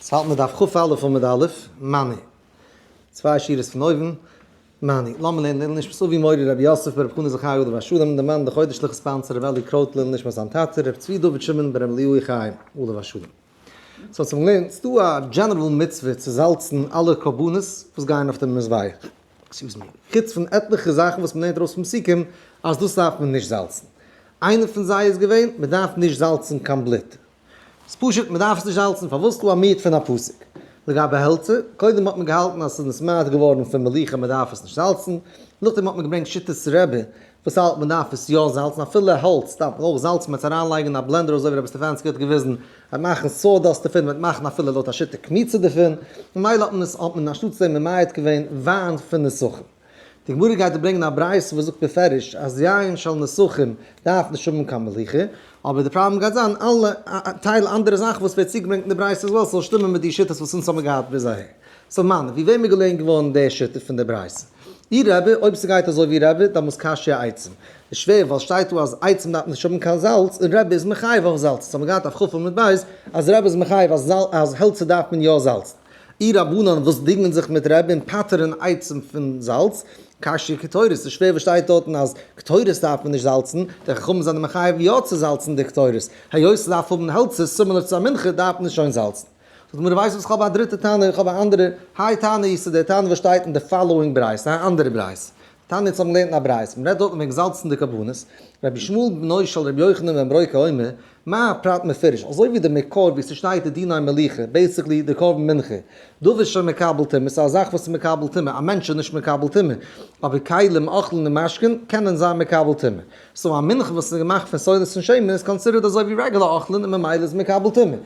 ס'האלט מען דף כ"א עמוד א', מני. צוויי שורות פון אויבן, מני. לאמיר לערנען לעילוי נשמת אבי מורי רבי יוסף ברב חנא זכי' עליו השלום, די מאן די חודש'ליכע sponsor רבי אלי קרויט לעילוי נשמת זיין טאטע רבי צבי דוד שמעון ברב אליהו חיים עליו השלום. so צום לערנען, ס'דא א general מצוה צו זאלצן אלע קרבנות וואס גייען אויף דעם מזבח. excuse me, חוץ פון עטליכע זאכן וואס מ'לערנט ארויס פון פסוקים אז דאס דארף מען נישט זאלצן. איינע פון זיי איז געווען, מ'דארף נישט זאלצן קיין בלוט. ס'איז פשוט מ'דארף עס נישט זאלצן, פארוואס דא א מיעוט פון א פסוק? לגבי העלצער, קודם האט מען געהאלטן אז ס'איז נתמעט געווארן פון מליחה מ'דארף עס נישט זאלצן, נאכדעם האט מען געברענגט שיטת רבי וואס האלט מ'דארף עס יא זאלצן אפילו האלץ דארף מען אויך זאלצן מ'וועט עס אריינלייגן אין א blender אזוי ווי רבי סטעפאנסקי האט געוויזן, מ'וועט מאכן sawdust דערפון, מ'וועט מאכן אפילו לויט א שיטה קמיצה דערפון, ממילא האט מען עס האט מען אנשטאטס דעם ממעט געווען וויין פון נסכים. די גמרא גייט דא ברענגען א ברייתא וואס זאגט בפירוש אז יין של נסכים דארף נישט האבן קיין מליחה, אבער די פראבלעם גייט זיין אלע טייל אנדערע זאכן וואס ווערט צוגעברענגט אין די ברייתא as well ס'זאל שטימען מיט די שיטות וואס אונז האבן געהאט ביז אהער. so מני, ווי וועם איז געלערנט געווארן די שיטה פון די ברייתא? אי רבי, אויב ס'גייט אזוי ווי רבי, דאן מוז קשיא עצים. איז שווער ווייל שטייט דא אז עצים דארף נישט האבן קיין זאלץ און רבי איז מחייב אויף זאלץ, אונז האבן געהאט אויף כ' עמוד ב' אז רבי איז מחייב אז העלצער דארף מען יא זאלצן. אי רבנן וואס דינגען זיך מיט רבי'ן פטר'ן עצים פון זאלץ, קשיא קטורת, ס'איז שווער וואס שטייט דארטן אז קטורת דארף מען נישט זאלצן, די חכמים זענען מחייב יא צו זאלצן די קטורת, היות ס'דארף האבן העלצער similar צו א מנחה דארף מען עס שוין זאלצן. זאגט די גמרא ווייסט וואס כ'האב א דריטע טענה, איך האב א אנדערע, האי תנא איז די טענה וואס שטייט אין די following ברייתא, א אנדערע ברייתא. תניא אונז האבן געלערנט אין א ברייתא, מ'רעדט דארטן וועגן זאלצן די קרבנות, רבי ישמעאל בנו של רבי יוחנן בן ברוקה אומר, מה הפרט מפורש, אזוי ווי די מקור ווי ס'שטייט די דיני מליחה, basically די קרבן מנחה, דבר שמקבל טומאה, ס'איז א זאך וואס איז מקבל טומאה, א מענטש איז נישט מקבל טומאה, אבער כלים, אוכלין און משקין, קענען זיין מקבל טומאה. so א מנחה וואס איז געמאכט פון סולת און שמן איז considered אזוי ווי רעגולער אוכלין און ממילא איז מקבל טומאה.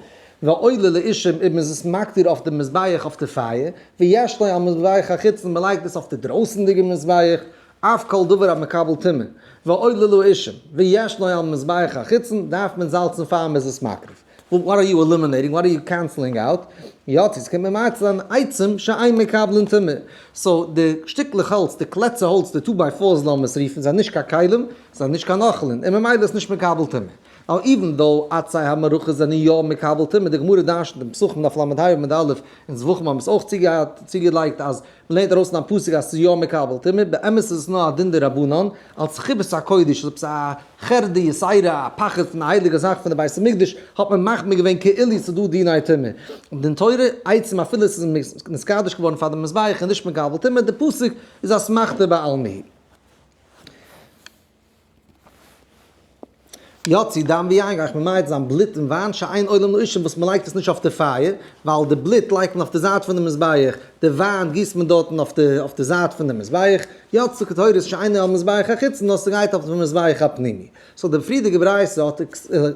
ועולה לאישים אויב מ'איז עס מקטיר אויף די מזבח אויף די פייער, ויש לו על מזבח החיצון מ'לייגט עס אויף די דרויסענדיגע מזבח, אף כל דבר המקבל טומאה, ועולה לאישים, ויש לו על מזבח החיצון, דארף מען זאלצן פאר מ'איז עס מקריב. What are you eliminating? What are you canceling out? יצא, ס'קומט ממעט זיין עצים שאין מקבלין טומאה. so די שטיקלעך האלץ, די קלעצער האלץ, די two by fours לאמיר עס רופן, זענען נישט קיין כלים, זענען נישט קיין אוכלין, און ממילא איז נישט מקבל טומאה. ווייל even though עצי המערכה זענען יא מקבל טומאה, די גמרא דרש'נט אין פסחים דף ל"ה עמוד א', אין זבחים האבן עס אויך צוגעלייגט אז מ'לערנט ארויס אין א פסוק אז ס'איז יא מקבל טומאה, באמת איז עס נאר א דין דרבנן, אלס חיבת הקודש, איז עפעס א חרדה יתירה, א פחד פון א הייליגע זאך פון די בית המקדש, האט מען מחמיר געווען כאילו ס'איז דא דיני טומאה. דין תורה, עצים אפילו עס איז נתקדש געווארן פאר די מזבח איז נישט מקבל טומאה, די פסוק איז אסמכתא בעלמא היא. יצא דם ויין גייט ממעט זיין בלוט און וויין שאין עולין לאישים וואס מ'לייגט עס נישט אויף די פייער, ווייל די בלוט לייגט מען אויף די זייט פון די מזבח, די וויין גיסט מען דארטן אויף די אויף די זייט פון די מזבח, יצא קטורת שאינו על מזבח החיצון נאר ס'גייט אויף די מזבח הפנימי. so די פריערדיגע ברייתא האט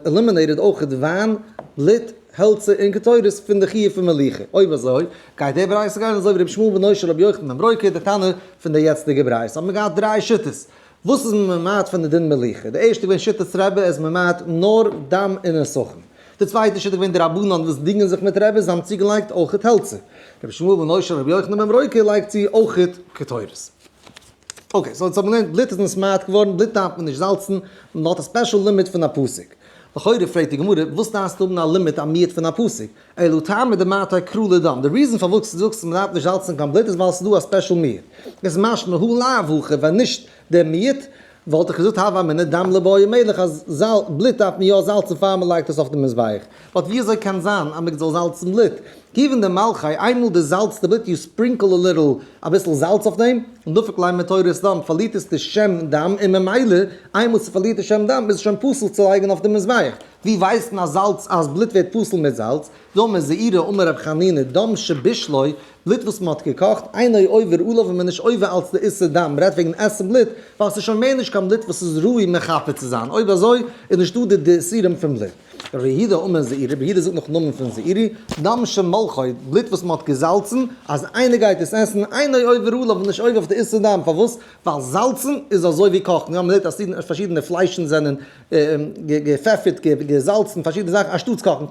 eliminated אויכעט וויין, בלוט, העלצער און קטורת פון די חיוב פון מליחה. אויב אזוי גייט די ברייתא גיין אזוי ווי רבי ישמעאל בנו של רבי יוחנן בן ברוקה די תנא פון די יעצטיגע ברייתא האט מען געהאט דריי שיטות וואס איז ממעט פון די דין מליחה? די ערשטע געווען שיטת רבי איז ממעט נאר דם און נסכים. די צווייטע שיטה געווען די רבנן וואס דינגען זיך מיט רבי, זיי האבן צוגעלייגט אויכעט העלצער. רבי ישמעאל בנו של רבי יוחנן בן ברוקה לייגט צו אויכעט קטורת. okay, so יעצט האט מען געלערנט בלוט איז נתמעט געווארן, בלוט דארף מען נישט זאלצן, מען האט א special לימיט פון א פסוק. לכאורה פרעגט די גמרא, וואס דארפסטו האבן א לימיט א מיעוט פון א פסוק? אלא טעמא דמעטיה קרא לדם, די reason פארוואס דו זאגסט אז מ'דארף נישט זאלצן קיין בלוט איז ווייל ס'איז דא א special מיעוט. איז משמע הא לאו הכי, ווען נישט דער מיעוט וואלט איך געזאגט הוה אמינא דם ליבעי מלח אז בלוט דארף מען יא זאלצן פאר מ'לייגט עס אויף די מזבח. But ווי אזוי קען זיין אז מ'זאל זאלצן בלוט? כיוון דמלחי, איינמאל דו זאלצט די בלוט you sprinkle a little אביסל זאלץ אויף דעם, נפיק ליה מתורת דם, פארלירט עס די שם דם און ממילא איינמאל ס'פארלירט די שם דם איז עס שוין פסול צו לייגן אויף די מזבח. ווי ווייסט מען אז זאלץ אז בלוט ווערט פסול מיט זאלץ? דאמר זעירא אמר רב חנינא דם שבישלו, בלוט וואס מען האט געקאכט, אינו עובר עליו איז מען נישט עובר אלץ די איסור דם, מ'רעדט וועגן עסן בלוט, ווייל ס'איז שוין מער נישט קיין בלוט וואס איז ראוי מכפר צו זיין, אויב אזוי איז נישטא די די איסורים פון בלוט. רבי יהודה אמר זעירי, רבי יהודה זאגט נאכן נאמען פון זעירי, דם שמלחו, בלוט וואס מען האט געזאלצן, אז איינער גייט עס עסן, אינו עובר עליו איז נישט עובר אויף די איסור דם, פארוואס? ווייל זאלצן איז אזוי ווי קאכן, יא מ'זעט אז פארשידענע פליישן זענען געפעפערט, געזאלצן, פארשידענע זאכן, אנשטאטס קאכן,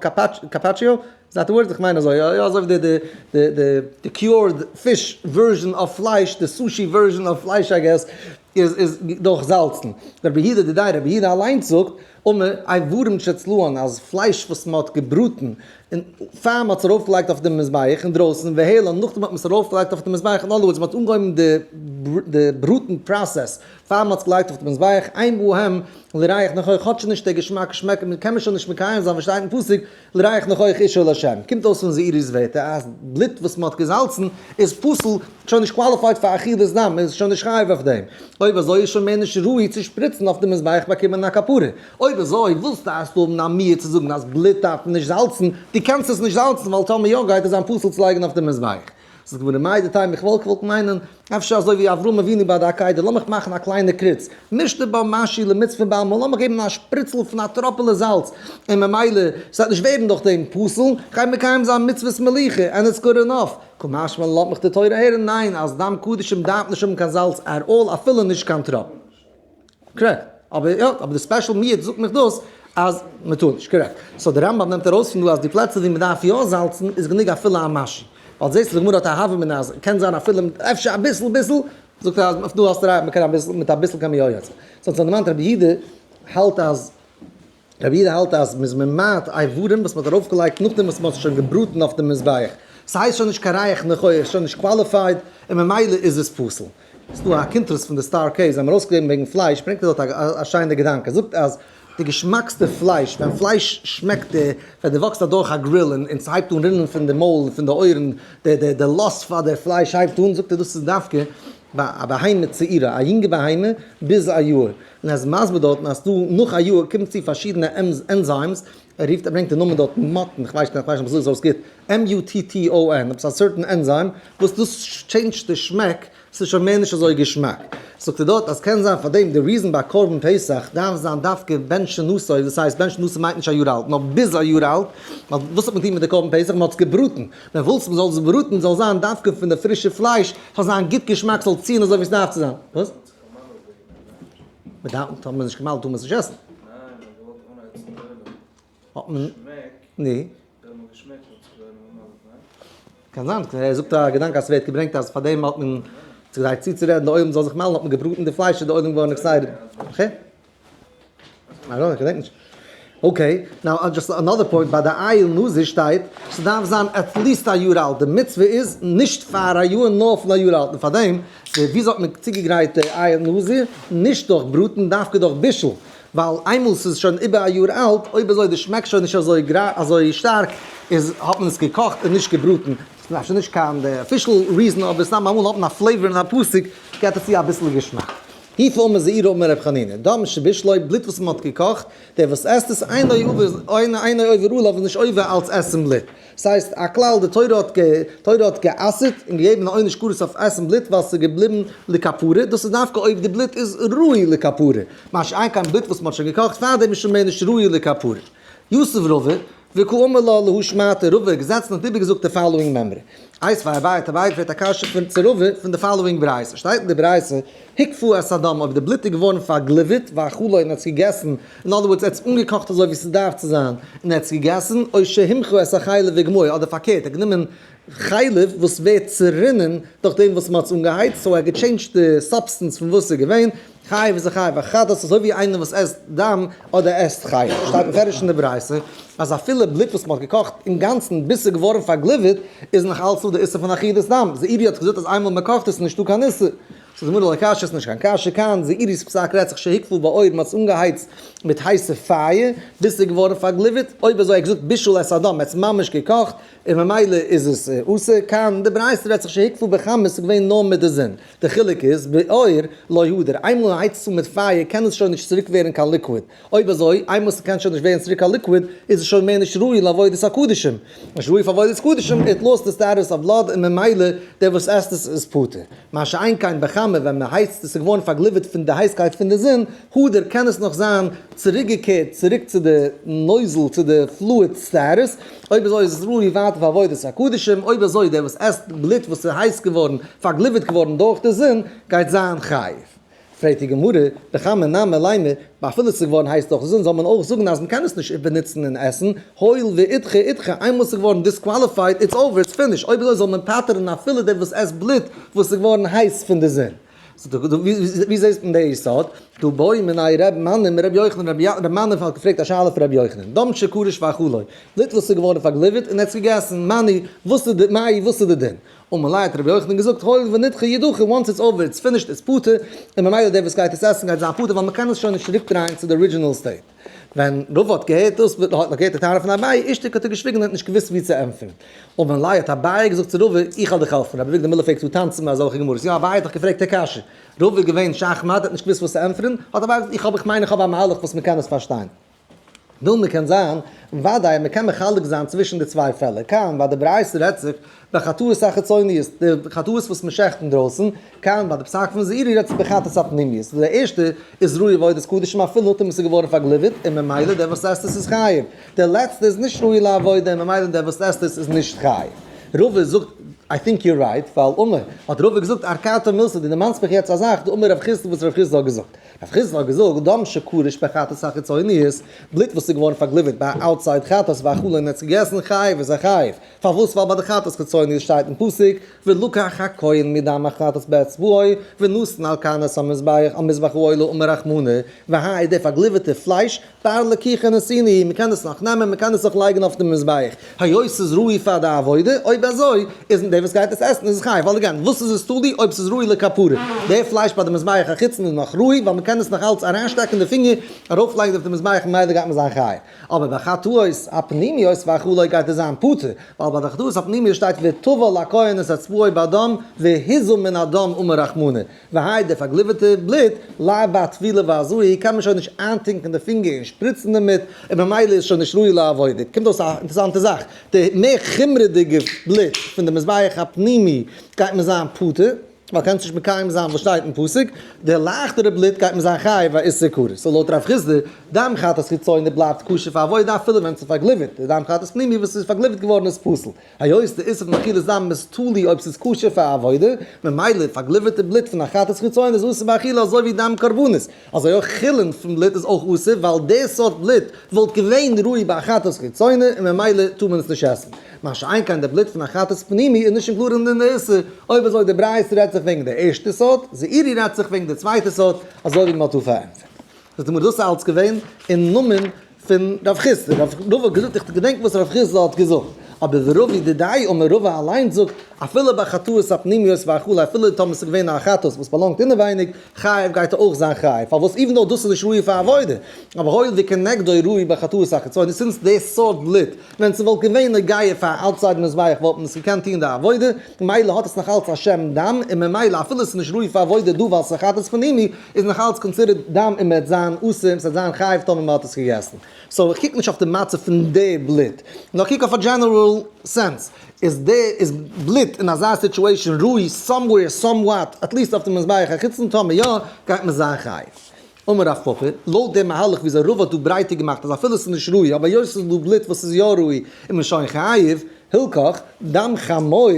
carpaccio? Is that word? איך מיין אזוי, יא אזוי ווי די די די די cured fish version אויף פלייש, די sushi version אויף פלייש I guess, איז איז דורך זאלצן. רבי יהודה דידיה, רבי יהודה אליינס זאגט, אמר, איברים שצלוהן, אז פלייש וואס מען האט געבראטן, און פאר מען האט עס ארויפגעלייגט אויף די מזבח אינדרויסן, והעלן, נאכדעם האט מען עס ארויפגעלייגט אויף די מזבח, in other words, מען האט אנגעהויבן די בראטן process פאר מען האט עס געלייגט אויף די מזבח, אין בהם לריח ניחוח, האט שוין נישט דער געשמאק שמעק, מען קען מען שוין נישט מקיים זיין וואס שטייט אין פסוק, לריח ניחוח אשה לה'. קומט אויס פון זעירי'ס ווערטער אז בלוט וואס מען האט געזאלצן איז פסול, שוין נישט qualified פאר אכילת דם, מען איז שוין נישט חייב אויף דעם. אויב אזוי איז שוין מער נישט ראוי צו שפריצן אויף די מזבח באקומען א כפרה. אויב אזוי ווילסטו אז האבן א מיה צו זאגן אז בלוט דארף מען נישט זאלצן, דו קענסט עס נישט זאלצן ווייל טאמער יא גייט עס זיין פסול צו לייגן אויף די מזבח. זאגט די גמרא מהו דתימא איך וואלט געוואלט מיינען אפשר אזוי ווי אברהם אבינו ביי די עקידה לאמיך מאכן א קליינע קריץ מישתא בה משהו למצוה בעלמא לאמיך געבן א שפריצל פון א טראפעלע זאלץ און ממילא ס'וועט נישט ווערן דורך דעם פסול כ'גיי מקיים זיין מצוות מליחה and it's good enough קא משמע לן לאזט מיך די תורה הערן ניין אז דם קדשים דארף נישט האבן קיין זאלץ at all אפילו נישט קיין טראפ. Correct. אבער יא, אבער די special מיעוט זאגט מיך דאס אז מען טאר נישט. Correct. So די רמב ם נעמט ארויס פון דא אז די פלעצער ווי מען דארף יא זאלצן איז גענוג אפילו א משהו. ווייל זעסט די גמרא האט א הוה אמינא אז קען זיין אפילו אפשר אביסל ביסל, זאגט ער אז אויף דא האסטו רייט מען קען אביסל מיט אביסל קען מען יא יוצא. So האט זיך דערמאנט רבי יהודה האלט אז רבי יהודה האלט אז מ'איז ממעט איברים וואס מ'האט ארויפגעלייגט נאכדעם וואס מ'האט עס שוין געבראטן אויף די מזבח. ס'הייסט שוין נישט קיין ריח ניחוח, שוין נישט qualified, און ממילא איז עס פסול. ס'איז דא א קונטרס פון די סטאר קעי, זיי האבן ארויסגעגעבן וועגן פלייש, ברענגט ער דארט א שיינע געדאנק, ער זאגט אז די געשמאקסטע פלייש, ווען פלייש שמעקט די, ווען די וואקסט אדורך א grill און ס'הייבט אן רינען פון די מויל און פון די אויערן, די lust פאר די פלייש הייבט אן, זאגט ער דאס איז דווקא ביי א בהמה צעירה, א יונגע בהמה ביז א יאר, און ער איז מסביר דארטן אז דא נאך א יאר קומט צו פארשידענע enzymes, ער רופט ער ברענגט די נאמען דארטן mutton, איך ווייס נישט אויב איך זאג עס גוט, MUTTON, עפעס א certain enzyme וואס דאס change ט די שמעק, ס'איז שוין מער נישט אזוי געשמאק. זאגט ער דארט אז קען זיין פאר דעם די reason ביי קרבן פסח דארף זיין דווקא בן שנתו, דאס הייסט בן שנתו מיינט נישט א יאר אלט נאר ביז א יאר אלט, ווייל וואס האט מען געטון מיט די קרבן פסח, מען האט עס געבראטן, ווען ווילסט מען זאל עס בראטן זאל זיין דווקא פון די פרישע פלייש, ס'זאל זיין גוט געשמאק ס'זאל ציען אזוי ווי ס'דארף צו זיין. וואס? מ'דארף, טאר מען נישט געמאלן טאר מען עס נישט עסן. האט מען, נו. קען זיין, ער זאגט א געדאנק אז ס'ווערט געברענגט אז פארדעם האט מען, כדי צוצורעדן די עולם זאל זיך מל'ן האט מען געבראטן די פלייש איז די עולם געווארן excited. Okay. I don't know, איך געדענק נישט. Okay, now just another point, ביי די איל נזיר שטייט, ס'דארף זיין at least א יאר אלט, די מצוה איז נישט פאר א יאר נאר פון א יאר אלט, און פארדעם, וויאזוי האט מען צוגעגרייט די איל נזיר? נישט דורך בראטן, דווקא דורך בישול, ווייל איינמאל ס'איז שוין איבער א יאר אלט, אויב אזוי די שמעק שוין נישט אזוי אזוי שטארק, איז האט מען עס געקאכט און נישט געבראטן. ס'איז אפשר נישט קיין די official reason אבער סתם אמאל האט מען א flavor אין א פסוק געט עס צו אביסל געשמאק. היפא אמר זעירא אמר ר' חנינא, דם שבישלו, בלוט וואס מען האט געקאכט, דער וואס עסט עס אינו אינו עובר עליו איז נישט עובר אלץ עסן בלוט. ס'הייסט א כלל די תורה האט תורה האט גע'אסר'ט און געגעבן א עונש כרת אויף עסן בלוט ווייל ס'איז געבליבן לכפרה, דאס איז דווקא אויב די בלוט איז ראוי לכפרה, מה שאין כן בלוט וואס מ'האט שוין געקאכט פארדעם איז שוין מער נישט ראוי לכפרה. יתיב רבא, וקאמר לה להא שמעתא רבא געזעצן האט איבערגעזאגט די following מימרא. איתיביה אביי האט אביי געפרעגט א קשיא פון צו רבא פון די following ברייתא. שטייט אין די ברייתא, הקפה את הדם אויב די בלוט איז געווארן פארגליווערט ואכלו און ער האט עס געגעסן, in other words ער האט עס אנגעקאכט אזוי ווי ס'דארף צו זיין און ער האט עס געגעסן, או שהמחה את החלב וגמעו אדער פארקערט ער האט גענומען חלב וואס ווערט צערינען דורך דעם וואס מ'האט עס אנגעהייצט, so ער האט גע change ט די substance פון וואס ס'איז געווען, חייב איז ער חייב א חטאת אזוי ווי איינער וואס עסט דם אדער עסט חלב, שטייט מפורש אין די ברייתא אז אפילו בלוט וואס מ'האט געקאכט אינגאנצן ביז ס'איז געווארן פארגליווערט איז נאך אלץ דא די איסור פון אכילת דם, זעירי האט געזאגט אז איינמאל מ'קאכט עס איז נישטא קיין איסור. ס'איז גמרא לא קשיא, ס'איז נישט קיין קשיא כאן, זעירי'ס פסק רעדט זיך שהקפו באור, מ'האט עס אנגעהייצט מיט הייסע פייער ביז ס'איז געווארן פארגליווערט, אויב אזוי ער האט געזאגט בישל את הדם, ער האט עס ממש געקאכט, און ממילא איז עס אסור, כאן די ברייתא רעדט זיך שהקפו בחמה, ס'איז געווען נאר מיט די זון, די חילוק איז באור לא הדר, איינמאל מ'הייצט עס אן מיט פייער קען עס שוין נישט צוריק ווערן קיין liquid, אויב אזוי, איינמאל ס'קען שוין נישט ווערן צוריק א liquid, איז עס שוין מער נישט ראוי לעבודת הקדשים. נישט ראוי פאר עבודת קדשים, it lost the status of blood און ממילא דער וואס עסט עס איז פטור. מה שאין כן בחמה ווען מען הייצט עס איז געווארן פארגליווערט פון די הייסקייט פון די זון, הדר קען עס נאך זיין צוריקגעקערט צוריק צו די נוזל צו די fluid status, אויב אזוי איז עס ראוי ווייטער פאר עבודת הקדשים, אויב אזוי דער וואס עסט בלוט וואס איז הייס געווארן, פארגליווערט געווארן דורך די זון, גייט זיין חייב. פרעגט די גמרא, בחמה נמי לימא, אפילו ס'איז געווארן הייס דורך די זון זאל מען אויך זאגן אז מ'קען עס נישט איבערנוצן אין עסן, הואיל ואידחי אידחי, איינמאל ס'איז געווארן disqualified, it's over, it's finished, אויב אזוי זאל מען פטר'ן אפילו דער וואס עסט בלוט וואס איז געווארן הייס פון די זון. ווי זעהסט מען די יסוד? דהא בעא מיניה ר' מני מר' יוחנן, ר' מני האט געפרעגט א שאלה פון ר' יוחנן, דם שקרש ואכלו, בלוט וואס איז געווארן פארגליווערט און ער האט עס געגעסן, מנו, וואס איז די, מאי, וואס איז די דין? אמר ליה האט רבי יוחנן געזאגט הואיל ונדחה ידחה, once it's over it's finished איז פטור, און ממילא דער וואס גייט עס עסן גייט זיין פטור ווייל מ'קען עס שוין נישט צוריק דרייען צו די original state. ווען רבא האט געהערט דאס האט נאך געהערט די טענה פון אביי, אישתיק האט ער געשוויגן און האט נישט געוואוסט ווי צו ענטפערן. אמר ליה האט אביי געזאגט צו רבא, איך וועל דיך העלפן, רבי אביגדור מילער פלעגט צו טאנצן ביי אזעלכע גמרות, יא אביי האט דאך געפרעגט די קשיא, רבא איז געווען שאך-מאט האט נישט געוואוסט וואס צו ענטפערן, האט אביי געזאגט איך האב איך מיין איך האב א מהלך וואס מ'קען עס פארשטיין. וויל מען קען זיין, וודאי מען קען מחלק זיין צווישן די צוויי פעלער, כאן ביי די ברייתא רעדט זיך בחטאות החיצוניות, די חטאות וואס מען שעכט אינדרויסן, כאן ביי די פסק פון זעירי רעדט זיך בחטאת הפנימיות, די ערשטע איז ראוי עבודת קדשים אפילו נאכדעם וואס איז געווארן פארגליווערט און ממילא דער וואס עסט עס איז חייב, די לעצטע איז נישט ראוי לעבודה און ממילא דער וואס עסט עס איז נישט חייב. רבא זאגט, I think you're right, ווייל אמר, האט רבא געזאגט ארקתא מילתא, דו דערמאנסט מיך יעצט א זאך, דאמר רב חסדא וואס רב חסדא האט געזאגט. רב חסדא האט געזאגט, דם שקרש בחטאת החיצונית, בלוט וואס איז געווארן פארגליווערט ביי א outside חטאת ואכלו און ער האט עס געגעסן חייב איז ער חייב, פארוואס ווייל ביי די חטאת חיצונית שטייט אין פסוק ולקח הכהן מדם החטאת באצבעו ונתן על קרנות המזבח על מזבח העולה אמר רחמנא והאי די פארגליווערטע פלייש בר לקיחה נתינהו מען קען עס נאך נעמען מען קען עס נאך לייגן אויף די מזבח היות ס'איז ראוי פאר די עבודה, אויב אזוי איז דער וואס גייט עס עסן איז עס חייב, ווייל again וואס איז עס תלוי אויב ס'איז ראוי לכפרה, דער פלייש ביי די מזבח החיצון איז נאך ראוי ווייל מ'קען עס נאך אלץ אריינשטעקן די פינגער ארויפלייגן אויף די מזבח ממילא גייט מען זיין חייב, אבער ביי חטאות הפנימיות ואכלו גייט עס זיין פטור, ווייל ביי די חטאות הפנימיות שטייט וטבל הכהן את אצבעו בדם והזה מן הדם אמר רחמנא, והאי די פארגליווערטע בלוט, לאו בר טבילה והזאה, קען מען שוין נישט איינטונקען די פינגער און שפריצן דערמיט, און ממילא איז שוין נישט ראוי לעבודה. קומט אויס א אינטערעסאנטע זאך, די מער חומרה'דיגע בלוט פון די מזבח הפנימי גייט מען זיין פטור, ווייל קענסט נישט מקיים זיין וואס שטייט אין פסוק, די לייכטערע בלוט גייט מען זיין חייב א איסור כרת. so לויט רב חסדא, דם חטאת חיצוני בלייבט כשר פאר עבודה אפילו ווען ס'איז פארגליווערט, די דם חטאת פנימי וואס איז פארגליווערט געווארן איז פסול. היות די איסור פון אכילת דם איז תלוי אויב ס'איז כשר פאר עבודה, ממילא פארגליווערטע בלוט פון א חטאת חיצון איז אסור באכילה אזוי ווי דם קרבנות, אזוי אויך חולין פון בלוט איז אויך אסור ווייל די סארט בלוט וואלט געווען ראוי ביי א חטאת חיצונה און ממילא טאר מען עס נישט עסן. מה שאין כן די בלוט פון א חטאת פנימי איז נישט אינקלודעד אין די איסור. אויב אזוי די ברייתא רעדט זיך וועגן די ערשטע סארט, זעירי רעדט זיך וועגן די צווייטע סארט, אזוי ווי מ'האט דא פארענטפערט. זאגט די גמרא דאס איז אלץ געווען אין נאמען פון רב חסדא, רב רבא האט געזאגט איך געדענק וואס רב חסדא האט געזאגט, אבער ורבא דידיה אמר רבא אליינס זאגט אפילו ביי חטאות הפנימיות ואכלו אפילו טאמער ס'איז געווען א חטאת וואס באלאנגט אינעווייניג חייב גייט ער אויך זיין חייב, פארוואס even though דאס איז נישט ראוי פאר עבודה, אבער הואיל וכנגדו ראוי בחטאות החיצוניות since די סארט בלוט ווען ס'וואלט געווען נוגע פאר outside מזבח וואלט מען עס געקענט טון די עבודה, ממילא האט עס נאך אלץ א שם דם, און ממילא אפילו עס איז נישט ראוי פאר עבודה דא ווייל ס'איז א חטאת פנימי, איז נאך אלץ considered דם און מ'וועט זיין אסור און ס'וועט זיין חייב טאמער מ'האט עס געגעסן. so איך קוק נישט אויף די מצב פון די בלוט, נאר איך קוק אויף א general sense. איז די איז בלוט אין אזא situation ראוי somewhere somewhat at least אויף די מזבח החיצון טאמער יא גייט מען זיין חייב. אמר רב פפא, לויט דעם מהלך וויאזוי רבא האט דא ברייטער געמאכט אז אפילו ס'איז נישט ראוי אבער היות ס'איז דא בלוט וואס איז יא ראוי איז מען שוין חייב, הלכך, דם חמור,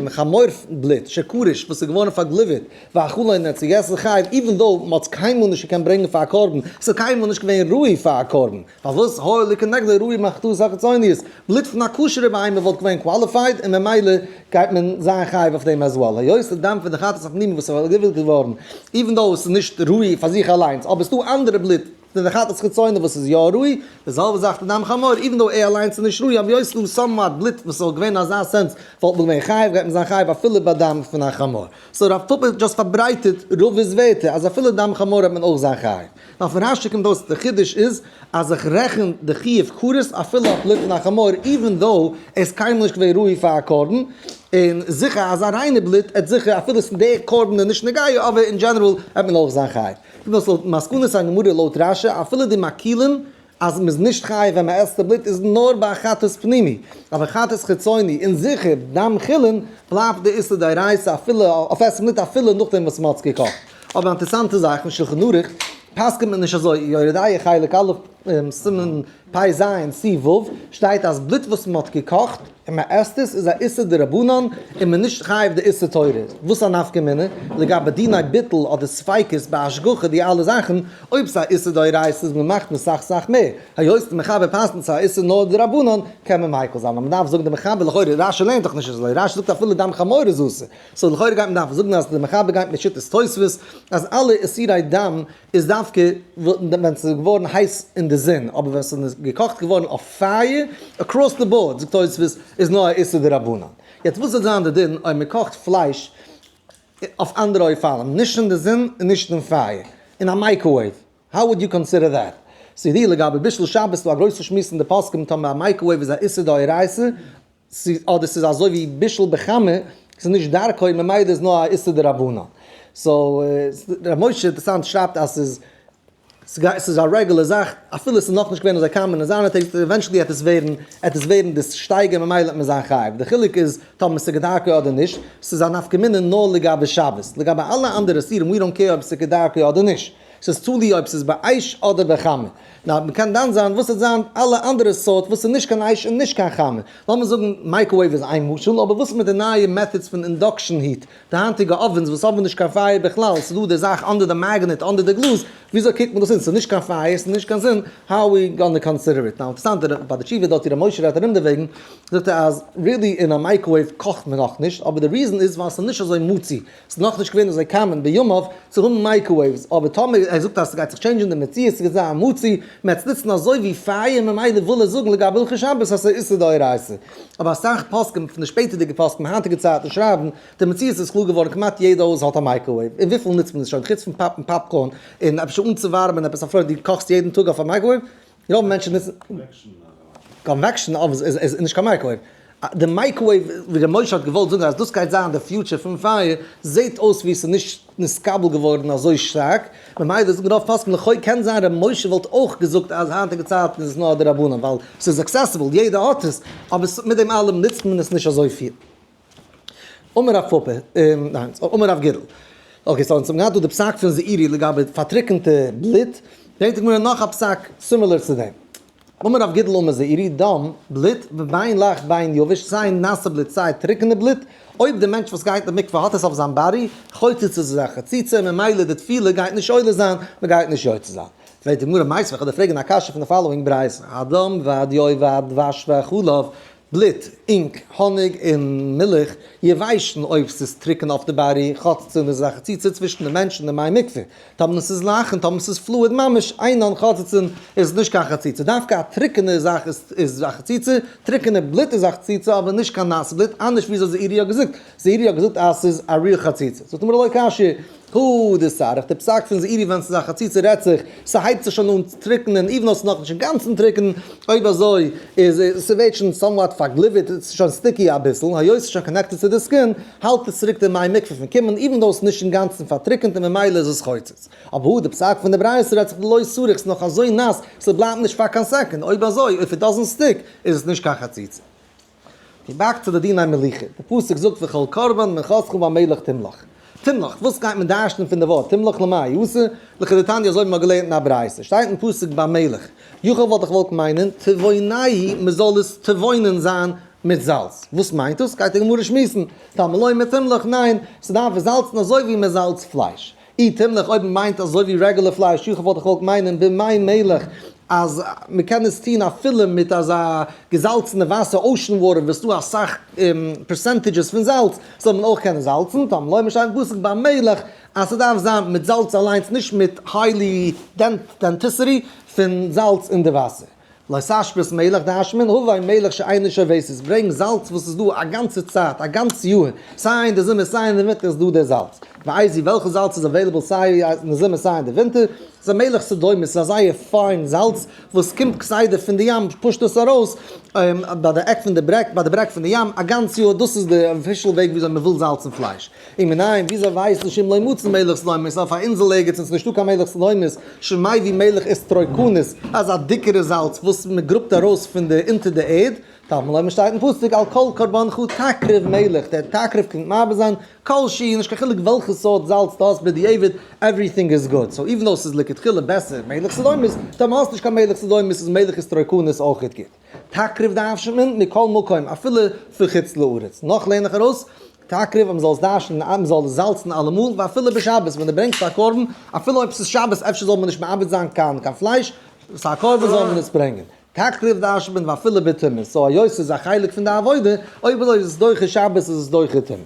חמור בלוט, שקרש, וואס איז געווארן פארגליווערט, ואכלו און ער האט עס געגעסן חייב, even though מ'האט עס קיינמאל נישט געקענט ברענגען פאר א קרבן, ס'איז קיינמאל נישט געווען ראוי פאר א קרבן, פארוואס הואיל וכנגדו ראוי בחטאות החיצוניות, בלוט פון א כשר'ע בהמה וואלט געווען qualified און ממילא גייט מען זיין חייב אויף דעם as well, היות די דם פון די חטאת הפנימי וואס איז פארגליווערט געווארן, even though עס איז נישט ראוי פאר זיך אליינס, אבער עס איז דא אנדערע בלוט פון די חטאת חיצונה וואס איז יא ראוי, די זעלבע זאך די דם חמור, even though ער אליינס איז נישט ראוי, אבער היות עס איז דא somewhat בלוט וואס וואלט געווען אין אזא sense וואלט מען געווען חייב, גייט מען זיין חייב אפילו ביי דם פון א חמור. so רב פפא האט just פארברייטערט רבא'ס ווערטער אז אפילו דם חמור האט מען אויך זיין חייב. נאר פון רשי קומט אויס די חידוש איז אז איך רעכן די חיוב כרת אפילו אויף בלוט פון א חמור even though ער איז קיינמאל נישט געווען ראוי פאר א קרבן, און זיכער אז א ריינע בלוט עט זיכער אפילו עס די קרבן איז נישט נוגע אבער אין general עט מען אויך זיין חייב. קומט אויס לויט מסקנת הגמרא לויט רשי אפילו די מקילים אז מ'איז נישט חייב ווען מ'עסט די בלוט איז נאר ביי חטאת פנימי, אבער חטאת חיצוני און זיכער דם חולין בלייבט די איסור דאורייתא אפילו אויף עסן בלוט אפילו נאכדעם וואס מ'האט עס געקאכט. אבער א אינטערעסאנטע זאך אין שלחן ערוך פסק'נט מען נישט אזוי, יורה דעה חלק א'. סימן פ"ז סי' ו' שטייט אז בלוט וואס מען האט געקאכט און מען עסט עס איז א איסור דרבנן און מען נישט חייב די איסור תורה, וואס א נפקא מינה לגבי דיני ביטול אדער ספיקות בהשגחה די אלע זאכן, אויב ס'איז א איסור דאורייתא איז מען מחמיר סאך סאך מער, היות די מחבר פסק'נט ס'איז א איסור נאר דרבנן קען מען מיקל זיין, אבער מען דארף זאגן די מחבר לכאורה, רשי לערנט דאך נישט אזוי, רשי זאגט אפילו דם חמור איז אסור, so לכאורה גייט מען דארפן זאגן אז די מחבר גייט מיט שיטת תוספות אז אלע איסורי דם איז דווקא ווען ס'איז געווארן הייס אין די זון, אבער ווען ס'איז געקאכט געווארן אויף פייער, across the board, זאגט תוספות, איז נאר א איסור דרבנן. יעצט וואס וועט זיין די דין אויב מ'קאכט פלייש אויף אנדערע אופנים, נישט אין די זון און נישט אין פייער, אין א microwave? How would you consider that? ס'איז לגבי בישול שבת איז דא א גרויסע שמועס אין די פוסקים טאמער א microwave איז א איסור דאורייתא, אדער ס'איז אזוי ווי בישול בחמה, ס'איז נישט דרכו ממילא איז נאר א איסור דרבנן. So ר' משה אינטערסאנט שרייבט אז ס'איז ס'איז א רעגולער זאך, אפילו ס'איז נאכנישט געווען אזוי common אין זיינע טעג, eventually העט עס ווערן, העט עס ווערן די שטייגער ממילא העט מען זיין חייב. די חילוק איז טאמער ס'איז כדרכו אדער נישט, ס'איז א נפקא מינה נאר לגבי שבת, לגבי אלע אנדערע איסורים we don't care אויב ס'איז כדרכו אדער נישט. ס'איז תלוי אויב ס'איז באש אדער בחמה. נאר מ'קען דן זיין וואס וועט זיין אלע אנדערע סארט וואס איז נישט קיין אש און נישט קיין חמה. לאמיר זאגן microwave איז איין משל, אבער וואס איז מיט די נייע methods פון induction heat, די היינטיגע ovens וואס האבן נישט קיין פייער בכלל, ס'איז דא די זאך under די magnet, under די גלאז, וויאזוי קוקט מען דאס אן? ס'איז נישט קיין פייער, ס'איז נישט קיין זון, how we gonna consider it? Now אינטערעסאנט, ביי די תשובה דארט ווי ר' משה רעדט ארום דערוועגן, זאגט ער אז really אין א microwave קאכט מען נאכנישט, אבער די reason איז ווייל ס'איז נישט אזוי מצוי, ס'איז נאכנישט געווען אזוי common בימיו צו האבן microwaves, אבער טאמער ער זאגט אז ס'גייט זיך change ן די מציאות, ס'גייט זיין מצוי, מ'עט עס נוצן אזוי ווי פייער, ממילא וויל ער זאגן לגבי הלכות שבת אז ס'איז איסור דאורייתא. אבער אסאך פוסקים פון די שפעטערדיגע פוסקים היינטיגע צייטן שרייבן, די מציאות איז קלאר געווארן כמעט יעדע הויז האט א microwave, און וויפיל נוצט מען עס שוין חוץ פון פאפן popcorn און אפשר אנצואווארעמען עפעס אפילו דו קאכסט יעדן טאג אויף א microwave, רוב מענטשן נוצן convection ovens איז נישט קיין microwave. די microwave ווי ר' משה האט געוואלט זאגן אז דאס גייט זיין די future פון פייער זעהט אויס ווי עס איז נישט נתקבל געווארן אזוי שטארק, ממילא זאגן רוב פוסקים לכאו' קען זיין ר' משה וואלט אויך געזאגט אז היינטיגע צייטן איז עס נאר דרבנן ווייל ס'איז accessible יעדער האט עס, אבער מיט דעם אלעם נוצט מען עס נישט אזויפיל. אמר רב פפא, ניין, אמר רב גידל. Okay, so אונז האבן געהאט דא די פסק פון זעירי לגבי פארטריקענטע בלוט, ברענגט די גמרא נאך א פסק similar צו דעם. אמר רב גידל אמר זעירי, דם, בלוט, ובין לח בין יבש, סיי נאסע בלוט סיי טריקענע בלוט, אויב די מענטש וואס גייט אין מקווה האט עס אויף זיין body, חוצץ איז עס א חציצה, ממילא די טבילה גייט נישט עולה זיין, מען גייט נישט יוצא זיין. פרעגט די גמרא, מיתיבי, איך וועל דיר פרעגן א קשיא פון די following ברייתא, הדם והדיו והדבש והחלב, בלוט, ink, האניג און מילך, יבשין אויב ס'איז טרוקן אויף די body, חוצצין איז א חציצה צווישן די מענטש און די מי מקווה. טאמער ס'איז לחין, טאמער ס'איז fluid ממש, אינן חוצצין, איז נישט קיין חציצה. דווקא א טרוקענע זאך איז א חציצה, טרוקענע בלוט איז א חציצה אבער נישט קיין נאסע בלוט, אנדערש וויאזוי זעירי האט געזאגט. זעירי האט געזאגט אז ס'איז א real חציצה. זאגט די גמרא לא קשיא, הא דסריך, די פסק פון זעירי ווען ס'איז א חציצה רעדט זיך, ס'הייבט זיך שוין אן טרוקענען even though ס'איז נאכנישט אינגאנצן טרוקן, אויב אזוי איז ס'ווערט שוין somewhat פארגליווערט, ס'איז שוין sticky אביסל, היות ס'איז שוין connected צו די skin, האלט עס צוריק די מי מקווה פון קומען, even though ס'איז נישט אינגאנצן פארטרוקענט און ממילא איז עס חוצץ. אבער הא די פסק פון די ברייתא רעדט זיך דלא סריך, ס'איז נאך אזוי נאס, ס'בלייבט נישט פאר קיין second, אויב אזוי אויב it doesn't stick איז עס נישט קיין חציצה. Back צו די דיני מליחה, די פסוק זאגט וכל קרבן מנחתך במלח תמלח. תמלח, וואס גייט מען דרש'נען פון די ווארט תמלח למאי עשה? לכדתניא אזוי ווי מ'האט געלערנט אין א ברייתא, שטייט אין פסוק במלח, יכול וואלט איך געוואלט מיינען טבעונהו מ'זאל עס טבעונן זיין מיט זאלץ, וואס מיינט דאס? גייט די גמרא שמועסן, תלמוד לומר תמלח, ניין, ס'דארף זאלצן אזוי ווי מ'זאלצט פלייש. אי תמלח אויב מ'מיינט אזוי ווי רעגולער פלייש יכול וואלט איך געוואלט מיינען במי מלח אז מ'קען עס טון אפילו מיט אזא געזאלצענע וואסער ocean water וואס ס'דא אסאך percentages פון זאלץ זאל מען אויך קענען זאלצן, תלמוד לומר שטייט אין פסוק במלח אז ס'דארף זיין מיט זאלץ אליינס נישט מיט highly density פון זאלץ אין די וואסער. לא תשבית מלח דרש'נט מען, הבא מלח שאינה שובתת, ברענג זאלץ וואס איז דא א גאנצע צייט, א גאנץ יאר, סיי אין די זומער סיי אין די ווינטער איז דא דער זאלץ. ואיזהו וועלכע זאלץ איז available סיי אין די זומער סיי אין די ווינטער? ס'איז א מלח סדומית, ס'איז א זייער fine זאלץ וואס קומט כסדר פון די ים, push ט עס ארויס ביי די עק פון די ברעג, ביי די ברעג פון די ים, א גאנץ יאר, דאס איז די official וועג וויאזוי מ'וויל זאלצן פלייש. ומנין, וויאזוי ווייסט שאם לא מצא מלח סדומית אויף א אינזל ערגעץ און ס'איז נישטא קיין מלח סדומית, שמביא מלח אסטרוקנית, אזא דיקערע זאלץ וואס מ'גראבט ארויס פון די אונטער די ערד, תלמוד לומר שטייט אין פסוק על כל קרבנך תקריב מלח, דער תקריב קומט מרבה זיין כל שהוא, נישט קיין חילוק וועלכע סארט זאלץ דו האסט בדיעבד, everything איז good. So even though ס'איז לכתחילה בעסער מלח סדומית, טאמער האסט נישט קיין מלח סדומית איז מלח אסטרקונית אויכעט גוט. תקריב דרש'נט מען מכל מקום אפילו פון חוץ לארץ. נאך לערן איך ארויס, תקריב אז מ'זאל עס דרש'נען אז מ'זאל עס זאלצן אלעמאל ואפילו בשבת ווען דו ברענגסט א קרבן, אפילו אויב ס'איז שבת אפשר זאל מען נישט מעבד זיין קיין קיין פלייש, ס'איז א קרבן זאל מען עס ברענגען. תקריב דרש'נט מען ואפילו בטומאה, so היות ס'איז א חלק פון די עבודה, אויב אזוי איז עס דוחה שבת איז עס דוחה טומאה.